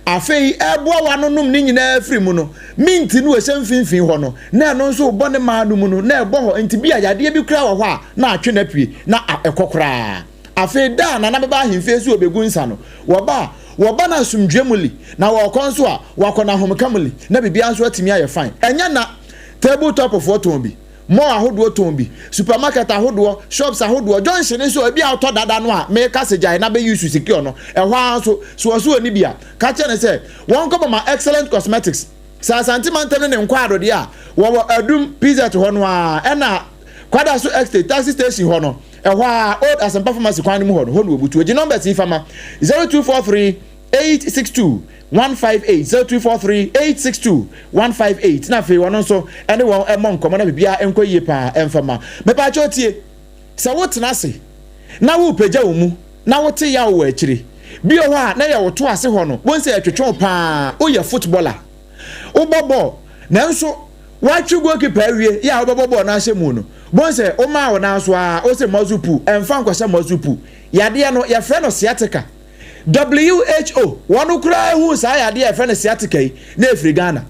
Afei ɛboa wa no nom ne nyinaa firi mu no, mint no ɛhyɛ mfimfini hɔ no na ɛno nso bɔ ne maa no mu no na ɛbɔ hɔ. Nti bi a yadeɛ bi koraa wɔ hɔ a na atwe no apue na ɛkɔ koraa. Afei da a nana bɛba ahemfie so wɔbɛgu nsa no, wɔba a wɔba no asomdwe mu li na wɔkɔ nso a wakɔ no ahomka mu li na biribiara nso atumi ayɛ fine. Ɛnyɛ na Table Top foɔ tɔn bi, mall ahodoɔ tɔn bi, supermarket ahodoɔ, shops ahodoɔ, junction nso ebi a ɔtɔ dada no a meka sɛ gyae na bɛyi su Secure no ɛhɔ ara nso so ɔso oni bi a ka kyerɛ ne sɛ wɔn kɔ Mama Excellent Cosmetics sɛ Asante mantam ne ne nkɔ adodeɛ a wɔwɔ Adum PZ hɔ no a, ɛna Kwadaso Estate taxi station hɔ no, ɛhɔ a Old Asempa Pharmacy kwan no mu hɔ no hɔ no wɔbutu. Ogye numbers yi fama: 0243 862 158, 0243 862 158. Na afei wɔn nso ɛne wɔn ɛmmɔ nkɔmmɔ na biribiara nkɔ yie paa. Ɛmfama mepaakyɛw tie, sɛ wotena ase na wopagya wo mu na wote yaw wɔ akyire bi wɔ hɔ a na yɛ woto ase hɔ no, wɔn sɛ ɛtwetwe paa. Woyɛ footballer, wobɔ bɔɔl, nanso watwe goalkeeper awie yɛ a wobɛbɔ bɔɔl no ahyɛ mu no, bɔn sɛ womaa wo nan so a wosɛ muscle pull, ɛmfa nkɔhyɛ muscle pull. Yadeɛ no yɛfrɛ no sciatica. WHO wɔn koraa ehu saa yadeɛ a yɛfrɛ no sciatica yi na efiri Ghana.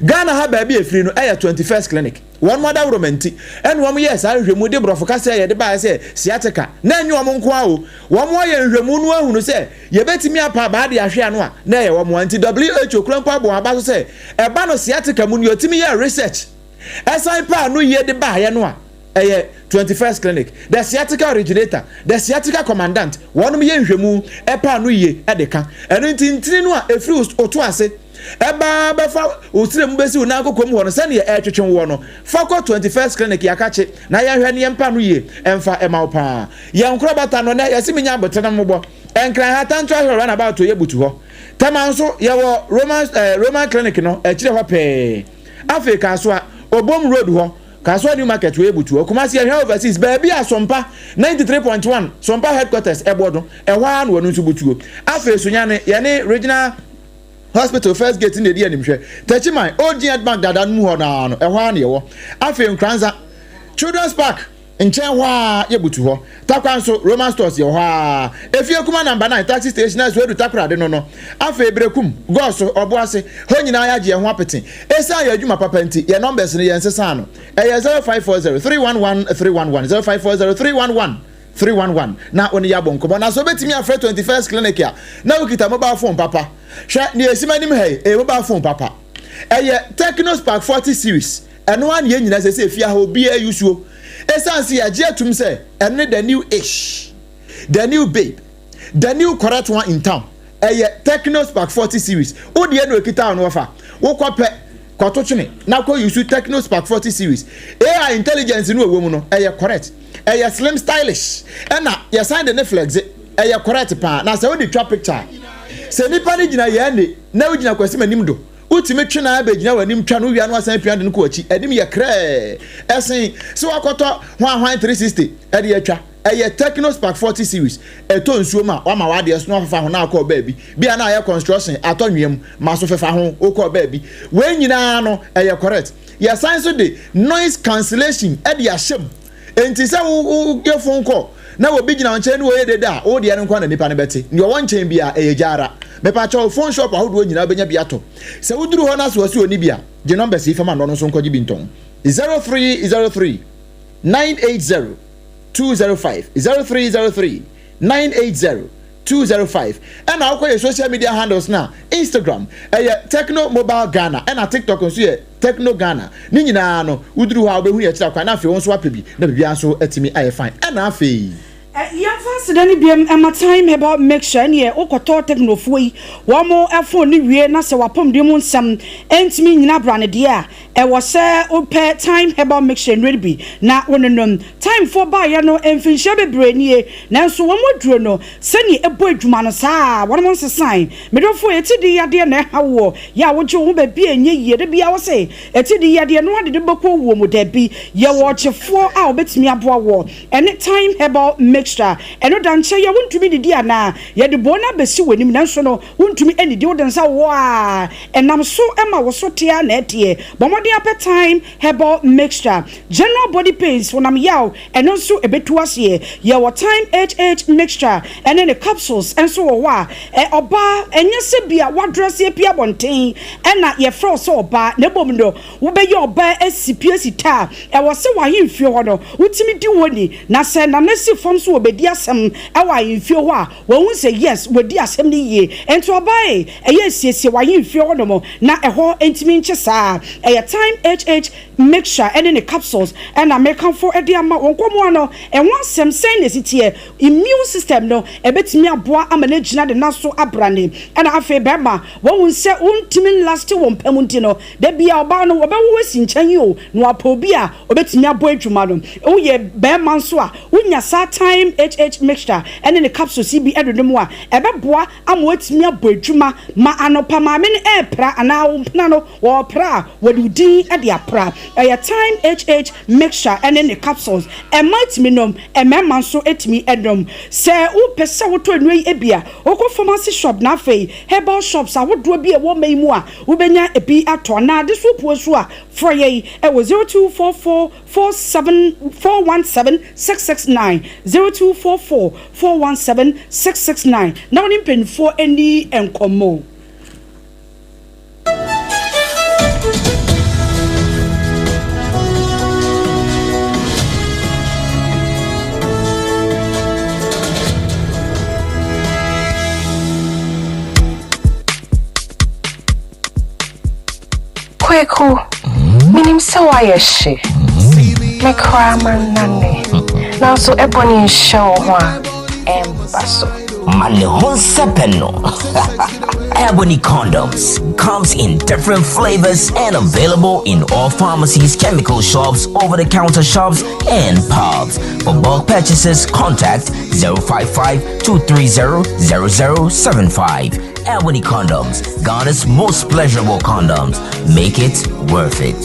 Ghana ha baabi efiri no ɛyɛ 21st Clinic. Wɔn mo adaworoma nti ɛna wɔn yɛ saa nhwɛmu de borɔfo kasa yɛde baayɛ sɛ sciatica na ɛnyɛ wɔn nko ara o. Wɔn ayɛ nhwɛmu no ahunu sɛ yɛbɛtumi apa abaa de ahwɛ ano a na ɛyɛ wɔn a nti WHO kura mpo abɔ wɔn aba so sɛ ɛba no sciatica mu no, yɛtumi yɛ research ɛsan pa ano yie de baayɛ no a ɛyɛ 21st Clinic, the sciatica originator, the sciatica commandant. Wɔnom yɛ nhwɛmu ɛpa ano yie ɛde ka ɛno nti ntini no a ɛfiri oto ase ɛbaa bɛfa osire mu bɛsi wo nan koko mu hɔ no, sɛneɛ ɛretwetwe wɔ no, fa kɔ 21st Clinic, yɛakakye na yɛhwɛ ne yɛmpa no yie ɛmfa ɛma wo paa. Yɛn nkorɔ no nɛ yɛsi menya abotene mmobɔ Nkran ha, Tantra Hill roundabout yɛ butu hɔ. Tɛma nso yɛwɔ Roman Clinic no akyire hɔ pɛɛ. Afei Kasoa, Obom Road hɔ. Kasoa New Market wɔ ebutu hɔ. Kumasi Ahwea Overseas, baabi a Sompa 93.1 Sompa Headquarters ɛbɔ no, ɛhɔ ara na wɔn nso butuo. Afei Sunyani, yɛne Regional Hospital First Gate na edi animhwɛ. Techiman, Old Gn Bank dada no mu hɔ no ara no, ɛhɔ ara na yɛwɔ. Afei Nkoranza, Children's Park nkyɛn hɔ ara yɛbutu hɔ. Tarkwa nso, Roman Stores yɛwɔ hɔ ara. Efie Kuma Number 9 Taxi Station a ɛso adu Takoradi no no. Afei Berekum, Gɔɔso, Ɔboase, hɔ nyinaa yɛagye yɛn ho apete. Esiane yɛn adwuma papa nti, yɛn numbers no yɛnsesaa no. Ɛyɛ 0540 311 311, 0540 311 311, na wo ne yɛn abɔ nkɔmmɔ. Na sɛ wobɛtumi afrɛ 21st Clinic a, na wokita mobile phone papa. Hwɛ, nea ɛsi m'anim ha yi, ɛyɛ mobile phone papa. Ɛyɛ Tecno Spark 40 series. Ɛno ara na yɛn nyinaa seesei fie ha obiara yusuo. Esiane sɛ yɛagye atum sɛ ɛno ne the new ish, the new babe, the new correct one in town, ɛyɛ Tecno Spark 40 series. Wo deɛ na okita wo no wɔfa. Wokɔ pɛ, kɔto twene na kɔ yusu Tecno Spark 40 series. AI intelligence no ɛwɔ mu no, ɛyɛ correct. Ɛyɛ slim stylish. Ɛna yɛsan de ne flexe. Ɛyɛ correct paa. Na sɛ wode twa picture a, sɛ nipa no gyina yɛn ne na wogyina Kwasi m'anim do, Wotumi twe no ara bɛgyina w'anim twa no, wowia no asan apia de no kɔ w'akyi. Anim yɛ krɛɛ sen sɛ woakɔtɔ hwanhwan 360 de atwa. Ɛyɛ Tecno Spark 40 series. Ɛtɔ nsuo mu a, woama w'adeɛ so na woafefa ho na akɔ baabi. Bi a na ayɛ construction, atɔ nwea mu, ma so fefa ho, wokɔ baabi. Wei nyinaa no, ɛyɛ correct. Yɛsan nso de noise cancellation de ahyɛ mu. Enti sɛ woyɛ phone call na obi gyina wo nkyɛn ne ɔyɛ dede a, wo deɛ no nko ara na nipa no bɛte. Deɛ ɔwɔ nkyɛn biara, ɛyɛ gya ara. Mepakyɛw, phone shop ahodoɔ nyinaa wobɛnya bi atɔ. Sɛ woduru hɔ na sɛ ɔse ɔnni bi a, gye numbers yi fa ma no, ɔno nso nkɔgye bi ntɔn. 0303 980 205, 0303 980 205. Ɛna wokɔ yɛ social media handles no a, Instagram ɛyɛ Tecno Mobile Ghana, ɛna TikTok nso yɛ Tecno Ghana. Ne nyinaa no, woduru hɔ a wobɛhu yɛn akyiri akwan na afei wo nso woapɛ bi na biribiara nso atumi ayɛ fine. Ɛna afei. Yɛmfa aseda no biom mma Thyme Herbal Mixture, ɛneɛ wokɔtɔ Tecnofoɔ yi wɔn phone no wie na sɛ w'apɔmuden mu nsɛm ntumi nnyina brane deɛ a, Ɛwɔ sɛ wopɛ Thyme Herbal Mixture nnuro no bi na wononom. Thymefoɔ baeɛ no mfinhyia bebree nie, nanso wɔn aduro no, sɛdeɛ ɛbɔ adwuma no, saa ara wɔnom nsesae. Me dɔfoɔ, atidii yadeɛ na ɛha woɔ, yɛ a wogye wo ho baabi a ɛnyɛ yie. Da biara wo se, atidii yadeɛ no ara de de bɛkɔ owuo mu. Dabi, yɛwɔ ɔgyefoɔ a ɔbɛtumi aboa woɔ. Ɛne Thyme Herbal Mixture. Ɛno da nkyɛn a wontumi nnidi anaa? Yɛde boo no abɛsi w'anim, nanso no, Wontumi nnidi, wode nsa wowɔ a, ɛnam so ma wo so te ara na ɛteɛ. Bɔ mmɔden apɛ Thyme Herbal Mixture. General body pains, honam yaw, ɛno nso ɛbɛtu aseɛ. Yɛwɔ Thyme HH Mixture ɛne ne capsules nso wɔ hɔ a, ɔbaa, ɛnyɛ sɛ bi a woadrɛse apue abɔnten ɛna yɛfrɛ wo sɛ ɔbaa, na mmom no, wobɛyɛ ɔbaa asi pi asi ta a, ɛwɔ sɛ w'ahemfie hɔ no, wotumi di hɔ ni. Na sɛ Nana si fam sɛ ɔbɛdi asɛm wɔ ahemfie hɔ a, Wahu sɛ yes wadi asɛm no yie nti ɔbaa ei ɛyɛ siesie w'ahemfie hɔ nom na ɛhɔ ntumi nkye saa ɛyɛ Thyme HH mixture ɛne ne capsules ɛna mekamfo de ama wo nkɔmoa no ɛho asɛm sɛn na ɛsi teɛ immune system no ɛbɛtumi aboa ama no agyina ne nan so abrane ɛna afei bɛrima wahu sɛ wontumi nlaste wɔ mpa mu nti no da biara ɔbaa no wɔbɛwo wo asi nkyɛn yi o na wapɛ obi a ɔbɛtumi abɔ adwuma no woyɛ bɛrima nso a Wonya saa Thyme HH mixture ne ne capsules yi bi donom a, ɛbɛboa ama woatumi abɔ adwuma ma anɔpa maame no repra anaa wo mpena no wɔrepra a, wɔde wo din de apra. Ɛyɛ Thyme HH mixture ne ne capsules. Mmaa tumi nom, mmarima nso tumi nom. Sɛ wopɛ sɛ wotɔ nnuro yi bi a, wokɔ pharmacy shop na afei herbal shops ahodoɔ bi a ɛwɔ ɔman yi mu a, wobɛnya bi atɔ anaa adesoa nso a, frɛ yɛn wɔ 0244 47 417 669 0244 417 669 na wo ne mpanimfoɔ nni nkɔmmɔ. Kweku, minim sɛ woayɛ hye. Me koraa mannane. Nanso ɛbɔne nhyɛ wo ho a, ɛmba so. Ma ne ho nsɛpɛ no. Ebony condoms comes in different flavors and available in all pharmacies, chemical shops, over-the-counter shops, and pubs. For bulk purchases, contact 055 230 0075. Ebony condoms, Ghana's most pleasurable condoms. Make it worth it.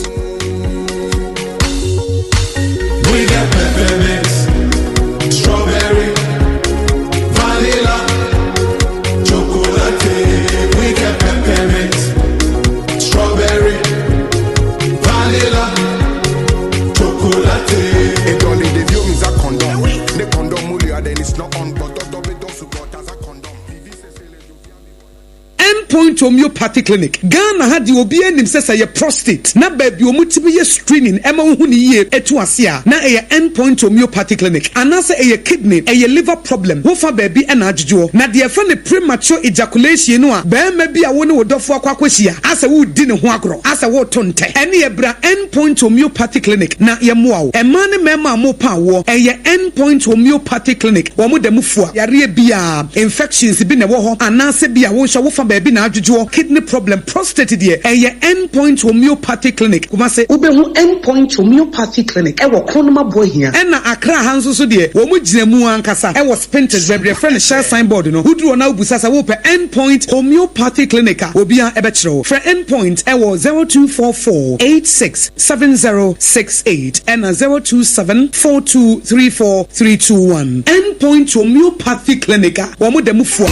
End Point Homeopathy Clinic, Ghana ha deɛ obiara nim sɛ sɛ ɛyɛ prostate na baabi a wɔtumi yɛ screening ma wohu no yie to ase a, na ɛyɛ End Point Homeopathy Clinic. Anaasɛ ɛyɛ kidney, ɛyɛ liver problem, wofa baabi na adwodwoɔ. Na deɛ yɛfrɛ no premature ejaculation no a barima bi a wo ne wo dɔfoɔ akɔ akɔhyia asɛ woredi ne ho agorɔ, asɛ woreto ntɛ, ɛneɛ bra End Point Homeopathy Clinic na yɛmmoa wo. Mmaa ne mmarima a morepa awoɔ, ɛyɛ End Point Homeopathy Clinic, wɔn da mu fua yareɛ biara, infections bi na ɛwɔ hɔ anaasɛ bi a wo nso wofa baabi na adwodwoɔ, kidney problem, prostate deɛ, ɛyɛ End Point Homeopathy Clinic, Kumasi. Wobɛhu End Point Homeopathy Clinic wɔ Kronum Aboahia. Ɛna Accra ha nso so deɛ, wɔn gyina mu ankasa wɔ Spintex, baabi a yɛfrɛ no Shell sign board no. Woduru hɔ na wobisa sɛ wopɛ End Point Homeopathy Clinic a, obiara bɛkyerɛ wo. Frɛ End Point wɔ 0244 86 7068 ɛna 027 4234 321. End Point Homeopathy Clinic a wɔn da mu fua.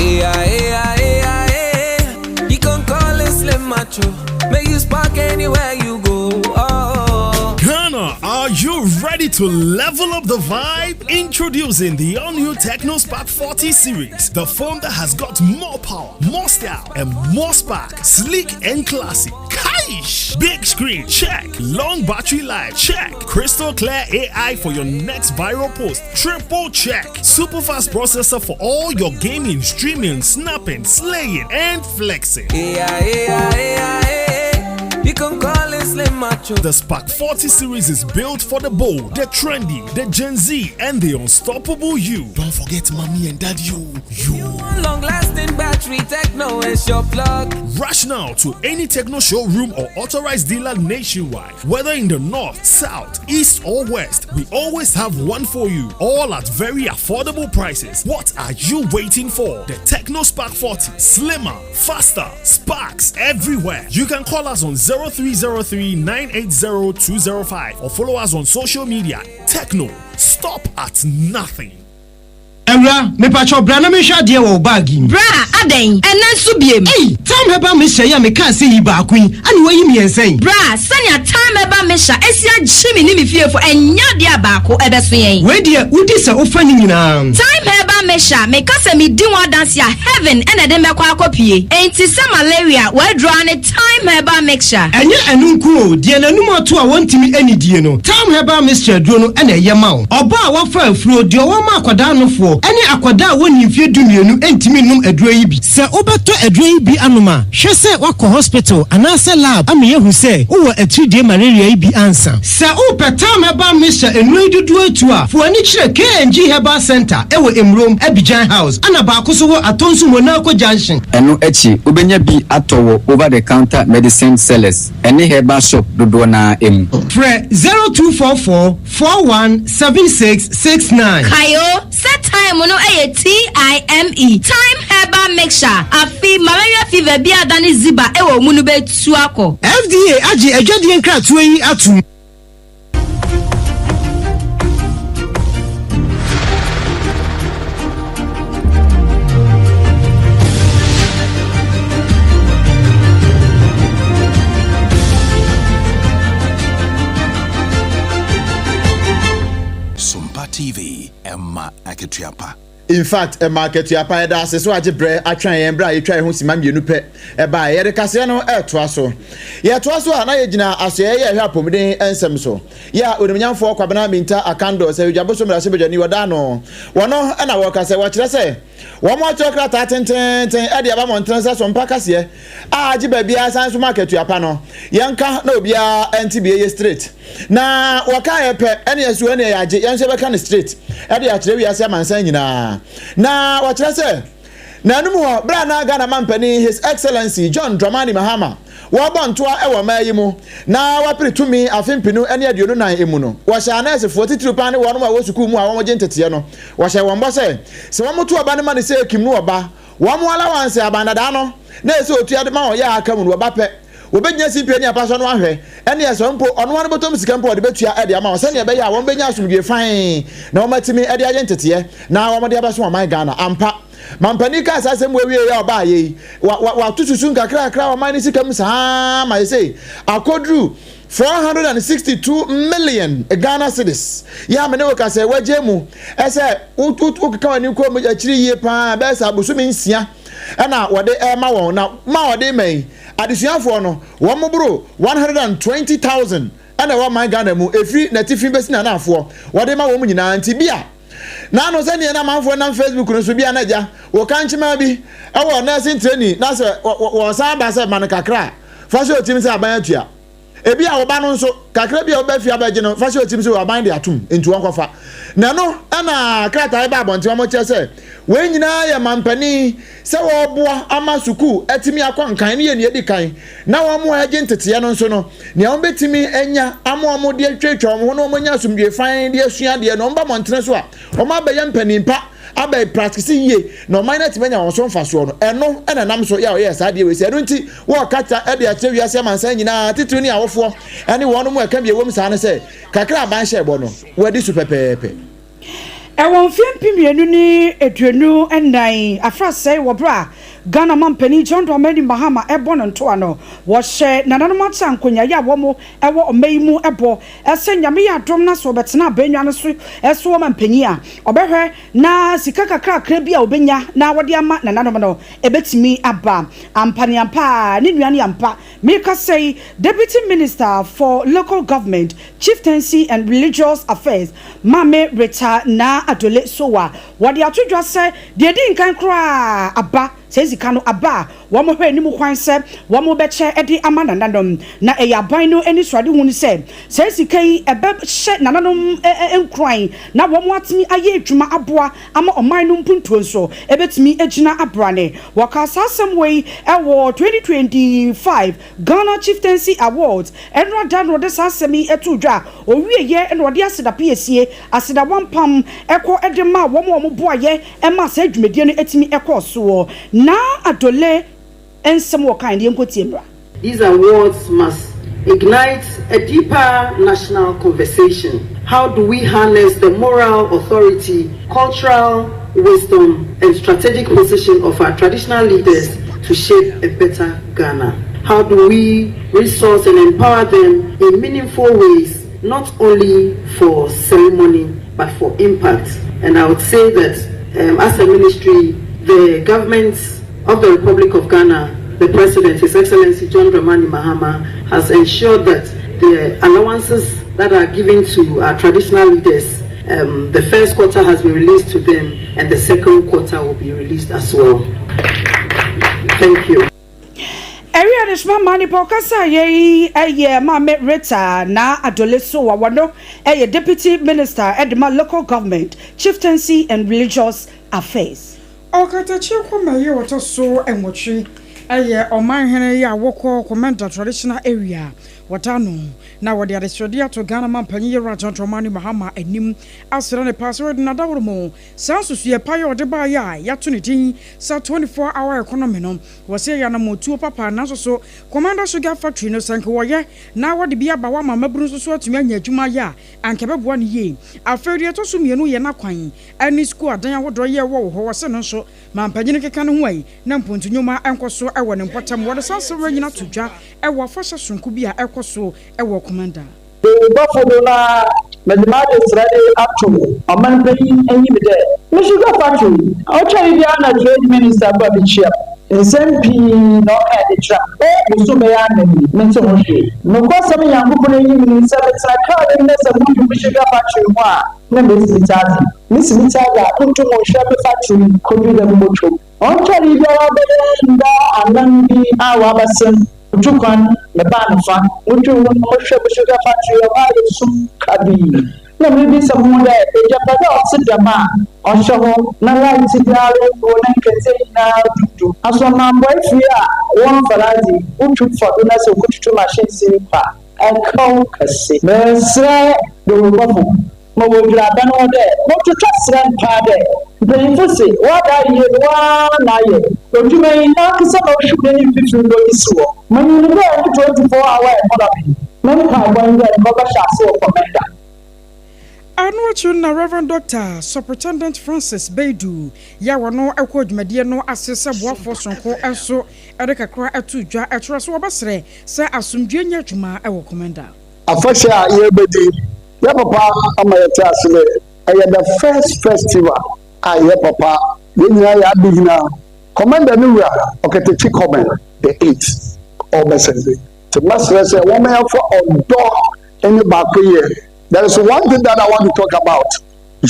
You can call it Slim Macho. May you spark anywhere you go. Oh. Ghana, are you ready to level up the vibe? Introducing the all new Tecno Spark 40 series, the phone that has got more power, more style, and more spark. Sleek and classy. Kaish! Big screen, check. Long battery life, check. Crystal clear AI for your next viral post, triple check. Super fast processor for all your gaming, streaming, snapping, slaying, and flexing. Yeah, yeah, yeah, yeah. You can call it Slim Macho. The Spark 40 series is built for the bold, the trendy, the Gen Z, and the unstoppable you. Don't forget mommy and daddy, you. You. Long lasting battery, Tecno is your plug. Rush now to any Tecno showroom or authorized dealer nationwide. Whether in the north, south, east, or west, we always have one for you. All at very affordable prices. What are you waiting for? The Tecno Spark 40, slimmer, faster, sparks everywhere. You can call us on 0303 980 205 or follow us on social media. Tecno, stop at nothing. Awura, mepakyɛw bra na menhwɛ adeɛ wɔ wo bag yi mu. Bra, adɛn? Ɛnnɛ nso biem? Ei! Thyme Herbal Mixture yi a mekaa sɛ yi baako yi, ɛna woayi mmiɛnsa yi? Bra, sɛnea Thyme Herbal Mixture asi agye me ne me fiefo, ɛnyɛ adeɛ a baako ɛbɛso yɛn. Wei deɛ, wodi sɛ wofa ne nyinaa. Thyme Herbal Mixture, meka sɛ medi ho adanse a, heaven na ɛde me bɛkɔ akɔpue. Enti sɛ malaria, w'aduro ara ne Thyme Herbal Mixture. Ɛnyɛ ɛno nko o, deɛ n'anum ato a wɔntumi nnidie no, Thyme Herbal Mixture aduro no na ɛyɛ ma wo. Ɔbaa a wafa afuro, deɛ ɔwɔ ma akwadaa nofoɔ, ne akwadaa a wɔnnii mfeɛ dumienu ntumi nnom aduro yi bi. Sɛ wobɛtɔ aduro yi bi anom a, hwɛ sɛ woakɔ hospital anaasɛ lab ama yɛahu sɛ wowɔ atiridie malaria yi bi ansa. Sɛ wopɛ Thyme Herbal Mixture nnuro yi dodoɔ atu a, fa w'ani kyerɛ KNG Herbal Centre wɔ Emurom, Abidjan House, ɛna baako nso wɔ Atonsu Monaco Junction. Ɛno akyi, wobɛnya bi atɔ wɔ over-the-counter medicine sellers ne herbal shop dodoɔ no ara mu. Frɛ 0244 41 76 69. Kae o, sɛ thyme no yɛ TIME, Thyme Herbal Mixture, afe malaria fever bi a adane ziba wɔ wo mu no bɛtu akɔ. FDA agye adwadie nkratoɔ yi atom. Sompa TV, ɛma akatua pa. In fact, ɛma akatua pa. Yɛda ase sɛ wagye brɛ atwɛn yɛn berɛ a yɛtwa yɛn ho simma mmienu pɛ baeɛ. Yɛde kaseɛ no retoa so. Yɛtoa so a, na yɛgyina asoɛeɛ yɛ ɛhwɛ apɔmuden nsɛm so. Yɛ a Onimnyamfoɔ Kwabena Mintah Akandoh sɛ Odwaboso mmarahyɛbadwani wɔda ano. Wɔno na wɔka sɛ wɔkyerɛ sɛ wɔatwerɛ krataa tenteenten de aba mmɔntene sɛ so mpa kaseɛ a agye baabiara san so ma akatua pa no. Yɛnka na obiara nte bi, ɛyɛ straight. Na wɔkaeɛ pɛ, ɛne ɛso ɛne yɛagye, yɛn nso yɛbɛka no straight de akyerɛ wiase amansan nyinaa. Na wɔkyerɛ sɛ, Nanom hɔ, berɛ a na Ghana mampanin His Excellency John Dramani Mahama wɔrebɔ ntoa wɔ ɔman yi mu na wapere tumi afe mpenu ne 24 mu no, wɔhyɛɛ anɛɛsefoɔ, titiriw paa ne wɔnom a wɔwɔ sukuu mu a wɔgye nteteɛ no, wɔhyɛɛ wɔn bɔ sɛ, sɛ wɔto ɔba no ma no sɛ kim no ɔba, wɔn allowance aban dadaa no na ɛsɛ sɛ ɔtua de ma wɔn yɛ a aka mu no wɔba pɛ. Wɔbɛgyina simpie ne apa so ano ahwɛ, ɛnneɛ sɛ mpo ɔno ara ne bɔtɔm sika mpo a ɔde bɛtua de ama wɔn sɛdeɛ ɛbɛyɛ a wɔbɛnya asomdwoeɛ fann na wɔatumi de ayɛ nteteɛ na wɔde abɛsom ɔman Ghana. Ampa, mampanin kaa saa asɛm wei wieeɛ a ɔbaeɛ yi, wa, wa, wato susu nkakrakra ɔman no sika mu saa ara ma ɛsei akɔduru 462 million Ghana cedis. Yɛ a me ne wo ka sɛ wagye mu sɛ wokeka w'ani kɔ akyiri yie paa bɛyɛ sɛ abosome nsia. na wɔde rema wɔn na ma wɔde rema yi adesuafoɔ no wɔn boro 120,000 na ɛwɔ man Ghana mu ɛfiri n'atifi bɛsi n'anaafoɔ wɔde ma wɔn nyinaa nti bi a Naano sɛdeɛ na amanfoɔ nam Facebook no so bi a na agya wɔ kankyemaa bi wɔ nursing training na sɛ wɔsan ba sɛ ma no kakra a fa hyɛ otim sɛ aban atua. Ebi a wo ba no nso kakra bi a wobɛ fie abɛgye no fa hyɛ otim sɛ aban de atom nti wɔnkɔfa. Na ɛno na krataa yi ba abɔnten wɔn kyerɛ sɛ wei nyinaa yɛ mampanin sɛ wɔreboa ama sukuu atumi akɔ nkan no yɛ nea edi kan na wɔn a ɛgye nteteɛ no nso no nea wɔbɛtumi anya ama wɔn de atwatwa wɔn ho na wɔanya asomdwoe fann de asua adeɛ na wɔba mmɔntene so a wɔn abɛyɛ mpanin pa abɛ practice yie na ɔman no atumi anya wɔn so mfasoɔ no ɛno na ɛnam so yɛ a wɔyɛɛ saa adeɛ wei sɛ ɛno nti wɔrekata de akyerɛ wiase amansan nyinaa titiriw ne awofoɔ ne wɔn mu ɛka bi ɛwom saa no sɛ kakra aban hyɛ bɔ no wɔadi so pɛpɛɛpɛ. Ɛwɔ mfeɛ 2024 afrasɛe wɔ berɛ a Ghana manpanin John Dramani Mahama rebɔ no ntoa no, wɔhyɛ nananom ate ankonyaeɛ a wɔn wɔ ɔma yi mu bɔ sɛ Nyame yɛ adom na sɛ ɔbɛtena abannwa no so so ɔmanpanin a, ɔbɛhwɛ na sika kakrakra bi a ɔbɛnya na wɔde ama nananom no ɛbɛtumi aba. Ampa ne ampa ara, ne nua ne ampa. Merekasa yi, Deputy Minister for Local Government, Chieftaincy and Religious Affairs, Maame Rita Naa Adole Sowah, wɔde ato dwa sɛ deɛ ɛdi nkan koraa aba, saa sika no aba a wɔhwɛ anim kwan sɛ wɔbɛkyɛ de ama nananom. Na ɛyɛ aban no anisoadehunu sɛ saa sika yi ɛbɛhyɛ nananom nkuran na wɔatumi ayɛ adwuma aboa ama ɔman no mpuntuo nso bɛtumi agyina abrane. Wɔkaa saa asɛm wei wɔ 2025 Ghana Chieftaincy Awards ɛnora da na wɔde saa asɛm yi too dwa. Ɔwieɛ na wɔde aseda piesie, aseda wampam kɔ de maa wɔn a wɔboaeɛ maa saa dwumadie no tumi kɔɔ soɔ. Naa Adole nsɛm wɔkaeɛ no yɛnkɔtie mmra. These awards must ignite a deeper national conversation. How do we harness the moral authority, cultural wisdom, and strategic position of our traditional leaders to shape a better Ghana? How do we resource and empower them in meaningful ways, not only for ceremony, but for impact? And I would say that as a ministry, the government of the Republic of Ghana, the President, His Excellency John Dramani Mahama, has ensured that the allowances that are given to our traditional leaders, the first quarter has been released to them and the second quarter will be released as well. Thank you. Ɛwia de soma maa nipa ɔkasa yɛ yi yɛ Maame Rita Naa Adole Sowah wɔno yɛ Deputy Minister de ma Local Government, Chieftaincy and Religious Affairs. Ɔkatakyie Kwame yi a ɔtɔ so nwɔtwe yɛ ɔmanhene yi a wɔkɔ Komenda Traditional Area wɔda ano na wɔde adesrɛdeɛ ato Ghana manpanyin Yewura John Dramani Mahama anim asrɛ no paa sɛ ɔde n'adaworo mu saa nsusuiɛ pa yi a ɔde baeɛ a yɛato ne din sɛ 24 hour economy no wɔ sɛ ɛyɛ anammɔntuo papa nanso so Komenda Sugar Factory no sɛ nka wɔyɛ na wɔde bi aba hɔ ama mmabunu nso so atumi anya adwuma ayɛ a anka ɛbɛboa no yie. Afei deɛ ɛtɔ so mmienu yɛ n'akwan ne sukuu adan ahodoɔ yɛ wɔ wɔ hɔ. Wɔse no nso ma mpanyin keka ne ho ai na mpontu nnwuma nkɔ so wɔ ne mpɔtam. Wɔde saa nsɛm wei nyina to dwa wɔ afahyɛ sononko bi a ɛkɔ so wɔ Komenda. Dawurbɔfo do no ara, medze m'adzeserɛ yi ato ɔman panyin enyim dɛ, me sugar factory, ɔkyɛree biara na Trade Minister ba bekyia me. Nsɛm pii na ɔkae dze kyerɛ me. Bɛyɛ bosoom bɛyɛ anan yi, menntse ho hwee. Nokwasɛm Nyankopɔn enyim nye sɛ metsena kaar mu na sɛ modwen me sugar factory ho a, nna mesi me tsir adze. Mesi me tsir adze a, munntum nnhwɛ me factory kodu dɛ mobotwa mu. Ɔnnkyɛree biara bɛyɛ nda anan bi a ɔabasen, mutu kwan mebaa no fa. Mudur hɔ no, mohwɛ mo sugar factory, hɔ ayɛ sum kabii. Nna miribisa moho dɛ, egyapadze a ɔtse dɛm a ɔhyɛ hɔ na light biara nnyi hɔ na nkandzea nyina dundum, asoɔmambɔ efir a wɔmmfar adze yi, wotwuw fa do na sɛ wokotutu machines yi mpo a, ɛkaw kɛse. Mereserɛ dawurbɔfo ma wodwira aban hɔ dɛ wɔtwitwa serɛ mpaa dɛ mpanyimfo se wɔada ayɛ no woara na ayɛ edwuma yi nankasa na ɔhwew n'enyim fifir na ɔdze si hɔ. Minyim dɛ ne 24 hour economy yi, me mpaabɔ nye dɛ nka ɔbɛhyɛ ase wɔ Komenda. Ɛno akyiri no na Rev. Dɔkta Superintendent Francis Baidu yi a ɔno kɔɔ dwumadie no ase sɛ boafoɔ sononko nso de kakra too dwa kyerɛ sɛ wɔbɛsrɛ sɛ asomdwoeɛ nyɛ adwuma wɔ Komenda. Afahyɛ a yɛrebɛdi yi, yɛ papa ama yɛte ase dɛ ɛyɛ the first festival a yɛ papa, yɛn nyinaa yɛ abɛgyina. Commander no wura Ɔkɛtɛkyi Kɔbɛn the eight ɔrebɛsɛnde. Nti mɛsrɛ sɛ wɔma yɛmfa ɔdɔ ne baakoyɛ. There is one thing that I want to talk about,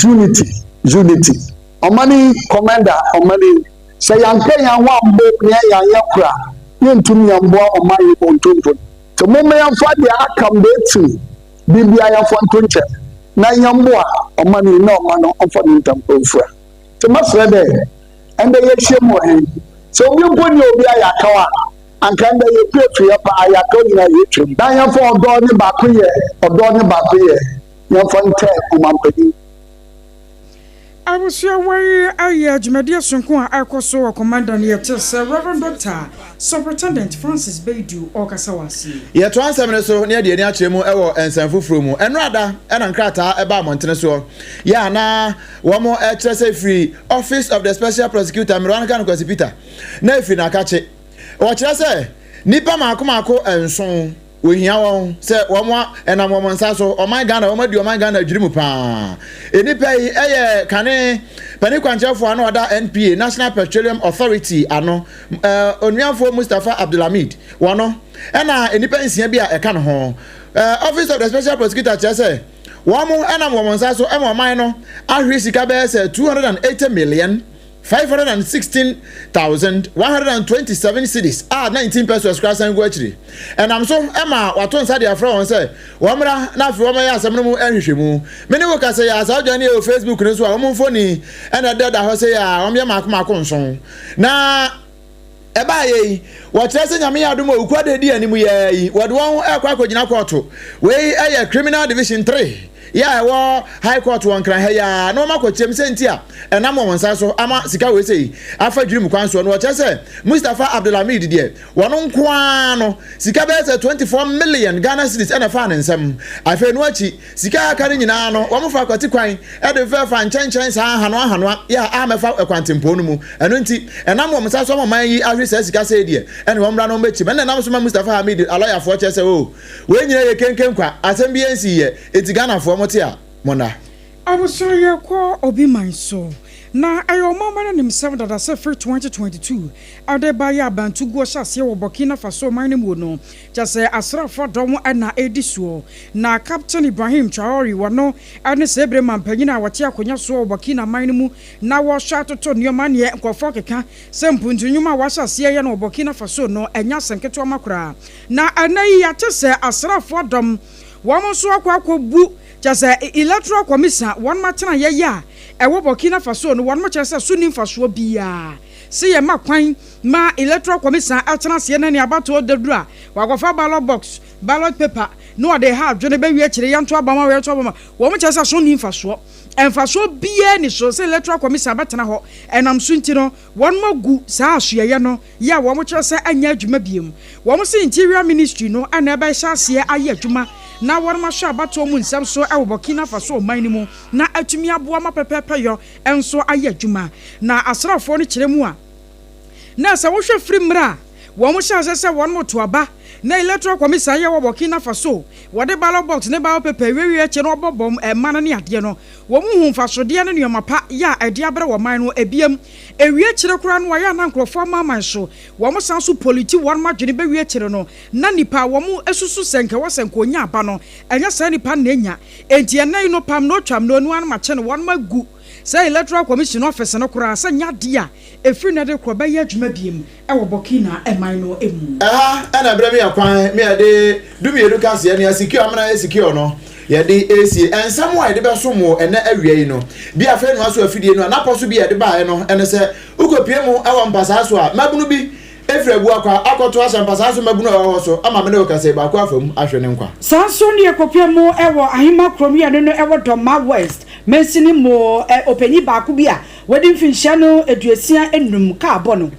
unity, unity. Ɔman yi, Commander, ɔman yi, sɛ yɛanka yɛn ho ammom na yɛanyɛ koro a, yɛntum yɛmboa ɔman yi mu ntompon. Nti momma yɛmfa deɛ aka mbeetu biribiara yɛmfa nto nkyɛn na yɛmboa ɔman yi na ɔman no ɔmfa ne ntam mfura. Ntsi mɛserɛ dɛ ndɛ yehyia mu wɔ ha yi, sɛ obi mpo nnyɛ obi ayarkaw a, anka ndɛ yepue fi ha paa, ayarkaw nyina yeetwa mu. Na yɛmfa ɔdɔ nye baakoyɛ, ɔdɔ nye baakoyɛ, yɛmfa ntwɛn ɔmampanyin. Abusua wei ayɛ dwumadie sononko a ɛrekɔ so wɔ Komenda no yɛte sɛ Rev. Dɔkta Superintendent Francis Baidu ɔrekasa wɔ aseɛ. Yɛtoa nsɛm no so na yɛde ani akyerɛ mu wɔ nsɛm foforɔ mu. Ɛnnora da na nkrataa baa mmɔntene soɔ yɛ a na wɔkyerɛ sɛ ɛfiri Office of the Special Prosecutor Mmerewa no ka no Kwasi Peter na ɛfiri Nakakye. Wɔkyerɛ sɛ nnipa mmaako mmaako nson wɔhia wɔn sɛ wɔn ɛnam wɔn nsa so ɔman Ghana wɔn adi ɔman Ghana adwiri mu paa. Nnipa yi yɛ kane panin kwankyerɛfoɔ a na ɔda NPA, National Petroleum Authority, ano, Onuafoɔ Mustapha Abdulhamid, wɔno ɛna nnipa nsia bi a ɛka ne ho. Office of the Special Prosecutor kyerɛ sɛ wɔn nam wɔn nsa so ma ɔman no ahwere sika bɛyɛ sɛ 280 million 516,127 cedis a 19 pesewas koraa san gu akyiri. Ɛnam so ma wɔato nsa de afrɛ wɔn sɛ wɔmmra na afei wɔmmɛyɛ asɛm no mu nhwehwɛmu. Me ne wo kasa yi a, saa odwan yi wɔ Facebook no so a wɔn mfoni na ɛdeda hɔ sei a wɔyɛ mmaako mmaako nson. Na Ɛbaeɛ yi, wɔkyerɛ sɛ Nyame yɛ adom a Okuo Ada adi anim yi ara yi, wɔde wɔn rekɔ akɔgyina kɔɔto. Wei yɛ Criminal Division 3 yi a ɛwɔ High Court wɔ Nkran ha yi ara na wɔakɔkyerɛ mu sɛ nti a ɛnam wɔn nsa so ama sika wei sei afa dwirim kwan soɔ no. Wɔkyerɛ sɛ Mustapha Abdulhamid deɛ, wɔn nko ara no, sika bɛyɛ sɛ 24 million Ghana cedis na ɛfaa ne nsam. Afei ɛno akyi, Sika a aka no nyinaa no, wɔfa kwati kwan de fɛfa nkyɛnkyɛn saa ahanoa ahanoa yi a ammɛfa kwantempɔn no mu. Ɛno nti, ɛnam wɔn nsa so ama ɔman yi ahwere saa sika sei deɛ, ɛne wɔn mmra na wɔmmɛkyim. Ɛnna ɛnam so ma Mustapha Hamid alɔyafoɔ kyerɛ sɛ, oh, wei nyinaa yɛ kenken kwa, asɛm biara nsiiɛ, enti Ghanafoɔ mote a, monna. Abusua yɛkɔ obi man so. Na ɛyɛ ɔmanba no animsɛm dada sɛ firi 2022 de ba yɛ abantuguo hyɛ aseɛ wɔ Burkina Faso man no muo no, Kyerɛ sɛ asraafoɔ dɔm na ɛredi soɔ. Na Captain Ibrahim Traore wɔno ne saa berɛ manpanyin a wɔte akonwa soɔ wɔ Burkina man no mu na wɔrehwɛ atoto nnoɔma neɛ nkorɔfoɔ keka sɛ mpuntu nnwuma a wɔahyɛ aseɛ yɛ no wɔ Burkina Faso no ɛnyɛ asɛm ketewa ma koraa. Na ɛnɛ yi yɛate sɛ asraafoɔ dɔm wɔn nso akɔ akɔ bu kyerɛ sɛ Electoral Commission wɔnom atenaeɛ yɛ a ɛwɔ Burkina Faso no wɔnom kyerɛ sɛ so nni mfasoɔ biara sɛ yɛma kwan ma Electoral Commission tena aseɛ na nea abatoɔ da duru a, wakɔfa ballot box, ballot paper, na ɔde reha adwene bɛwie akyire yɛnto aba ma wo, yɛnto aba ma wo. Wɔn kyerɛ sɛ so nni mfasoɔ. Mfasoɔ biara nni so sɛ Electoral Commission bɛtena hɔ. Ɛnam so nti no, wɔn agu saa asoɛeɛ no yɛ a wɔn kyerɛ sɛ ɛnyɛ adwuma biom. Wɔn se Interior Ministry no na ɛbɛhyɛ aseɛ ayɛ adwuma na wɔn ahwɛ abatoɔ mu nsɛm so wɔ Burkina Faso ɔman no mu na atumi aboa ma pɛpɛɛpɛyɔ nso ayɛ adwuma. Na asraafoɔ no kyerɛ mu a, Na sɛ wohwɛ firi mmerɛ a wɔn hyɛɛ aseɛ sɛ wɔn reto aba na Electoral Commission yɛ wɔ Burkina Faso, wɔde ballot box ne ballot paper awiewie akyi no wɔbɔ bɔm mma no ne adeɛ no, wɔn hu mfasodeɛ ne nnoɔma pa yɛ a ɛde abrɛ wɔ man no. Ɛbiam, ɛwie akyire koraa no ayɛ a na nkorɔfoɔ amanaman so wɔn san so politi wɔn adwene bɛwie akyire no na nipa a wɔn susu sɛ nka ɛwɔ sɛ nka ɔnya aba no ɛnyɛ saa nipa no na ɛnya. Enti ɛnnɛ yi no pam no twam no anu ara no makye no wɔn agu Sɛ Electoral Commission office no koraa sɛ nyɛ adeɛ a ɛfiri nnɛ de korɔ bɛyɛ adwuma biom wɔ Burkina man no mu. Ɛha na ɛbrɛ me yɛ kwan me yɛde dumienu kaseɛ nea secure amena yɛ secure no yɛde resie. Nsɛm a yɛde bɛsom wo ɛnɛ awia yi no bi afei noa so afidie no a n'apɔ so bi a yɛde baeɛ no ɛne sɛ wokɔpie mu wɔ mpasaa so a mmabunu bi Efiri Abuakwa akɔto ahyɛ mpasaa so mmabunu a ɛwɔ hɔ so ama me ne wo kasa yi baako afa mu ahwere ne nkwa. Saa nso ne yɛkɔpia mu wɔ Ahema kurom yi a ɛno no ɛwɔ Dɔma West mansini mu ɔpanyin baako bi a wadi mfinhyia no aduosia nnum kaa bɔ no.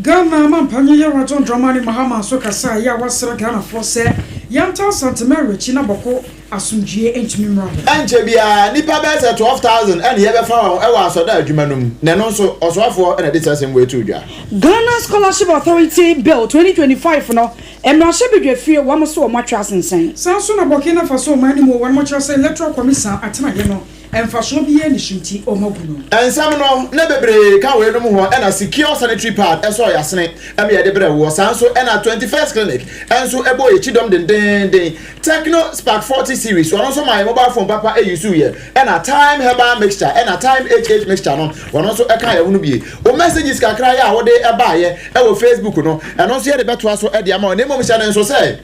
Ghana mampanyin Yɛwura John Dramani Mahama nso kasaeɛ a wasrɛ Ghanafoɔ sɛ yɛntaa Asante Mary akyi na bɔko asomdwie ntumi mmra hɔ. Ɛnkyɛ biara, nnipa bɛyɛ sɛ 12,000 na yɛbɛfa wɔn wɔ asɔrdan adwuma no mu, na ɛno nso, ɔsoafoɔ na ɛde saa asɛm wei too dwa. Ghana Scholarship Authority Bill 2025 no, mmarahyɛbadwafie wɔn so wɔn atwe asensɛn. Saa nso na Burkina Faso ɔman no mu wɔn kyerɛ sɛ Electoral Commission atenaeɛ no. mfasoɔ biara nni so nti wɔagu no. Nsɛm no na bebree ka weinom ho ɛna Secure Sanitary Pad sɔɔ yɛasene ma yɛde brɛ woɔ. Saa nso ɛna 21st Clinic nso bɔɔ yɛn kyidɔm dendeenden. Tecno Spark 40 Series wɔn nso maa yɛn mobile phone papa usuu yɛ. Ɛna Thyme Herbal Mixture ɛna Thyme HH Mixture no wɔn nso kaa yɛn ho no bie. Wo messages kakra yɛ a wode baeɛ wɔ Facebook no ɛno nso yɛde bɛtoa so de ama wo na mmom hyɛ no nso sɛ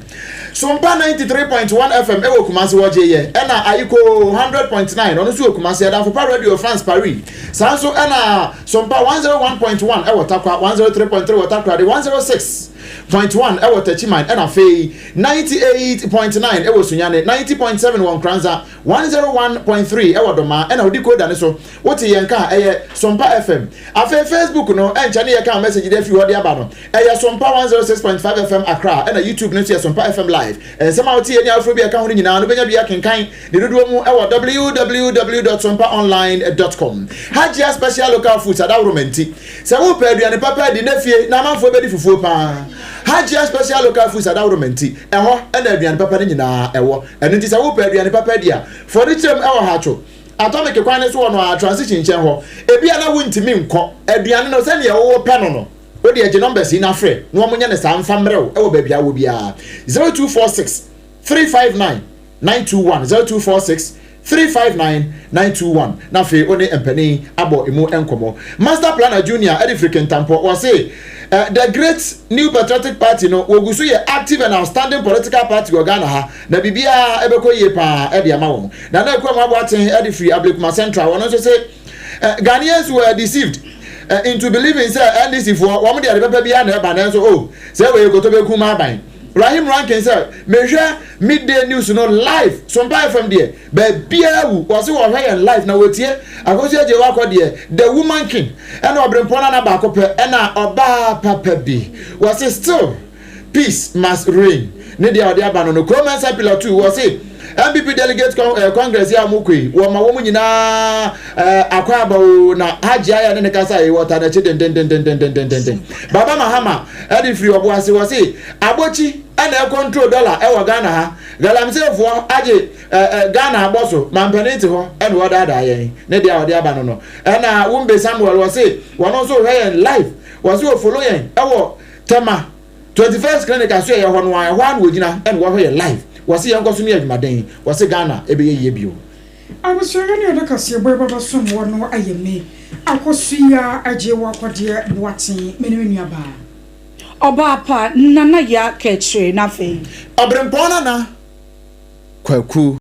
Sompa 93.1 FM wɔ Kumasi wɔgye yɛ ɛna Ayiko 100.9 ɔno nso wɔ Kumasi, Adamfo Pa Radio France Paris saa nso ɛna Sompa 101.1 wɔ Tarkwa, 103.3 wɔ Takoradi, 106.1 wɔ Techiman ɛna afei 98.9 wɔ Sunyani, 90.7 wɔ Nkoranza, 101.3 wɔ Domaa ɛna wo decoder no so wote yɛn nka a ɛyɛ Sompa FM. Afei Facebook no ɛnkyɛ ne yɛka message de afiri hɔ de aba no Ɛyɛ Sompa 106.5 FM Accra ɛna YouTube no nso yɛ Sompa FM Live. Nsɛm a wote yɛ ne afoforo bi a ɛka ho no nyinaa no wobɛnya bi akenkan ne dodoɔ mu wɔ www dot sompaonline dot com. Hajia Special Local Foods adaworoma nti sɛ wopɛ aduane papa adi na fie na amanfoɔ bɛdi fufuo paa. Hajia Special Local Foods adaworoma nti ɛhɔ na aduane papa no nyinaa ɛwɔ. Ɛno nti sɛ wopɛ aduane papa adi a fɔrikyerɛm ɛwɔ Hatcho Atomic kwan no so wɔ no a transition nkyɛn hɔ. Ebia na wontumi nkɔ aduane no sɛdeɛ wopɛ no no. Wo deɛ gye numbers yi na frɛ na wɔn nyɛ no saa mfa mmerɛ wo wɔ baabi a wowɔ biara, 0246 359 921, 0246 359 921, na afei wo ne mpanin abɔ emu nkɔmmɔ. Master Planner Junior de firi Kintampo, ɔse The Great New Patriotic Party no wɔgu so yɛ active and outstanding political party wɔ Ghana ha na biribiara bɛkɔ yie paa de ama wɔn. Nana Akuamoah Boateng de firi Ablekuma Central, ɔno nso se Ghanaians were deceived into believing sɛ NDC foɔ wɔn de ade papa biara na ɛba nanso oh sɛ wei koto bɛku ma aban. Rahim Rankin sɛ mehwɛ midday news no live Sompa FM deɛ baabiara wu wɔse wɔhwɛ yɛn live na wɔtie Akosua Gyei Wakɔ deɛ the woman king ɛna ɔbrempɔn nana baako pɛ ɛna ɔbaa papa bi wɔse still Peace must reign ne deɛ ɔde aba no no. Kuro Mensah Pillar 2 wɔse NPP delegate con eh, congress yi a wɔn kɔ yi wɔma wɔn nyinaa eh, akɔ aba o na Hajji ayɛ ne ne kasa yi wɔta n'akyi dendendendendendenden. Baba Mahama ɛde firi ɔbo ase wɔse abɔkyi ɛna ɛkɔntro dɔla ɛwɔ Ghana ha galamseyfoɔ agye eh, eh, Ghana abɔ so mampanin te hɔ ɛna wɔdaadaa yɛn ne deɛ ɔde aba no no. Ɛna Wumbe Samuel wɔse wɔn nso hwɛ yɛn live wɔse wɔfolo yɛn ɛwɔ Tema, 21st clinic aso yɛyɛ hɔ no ara, ɛhɔ ara na wɔgyina na wɔhwɛ yɛn live. Wɔse yɛnkɔ so ne adwumaden, wɔse Ghana ɛbɛyɛ yie bio. Abusua yɛne yɛde kaseɛbɔ yi bɛba som wɔ no ayɛ me Akosua Agyei Wakɔdeɛ Boateng me ne me nua baa. Ɔbaa pa Nana Yaa Kɛkyire na afei. Ɔbrempɔn Nana Kwaku.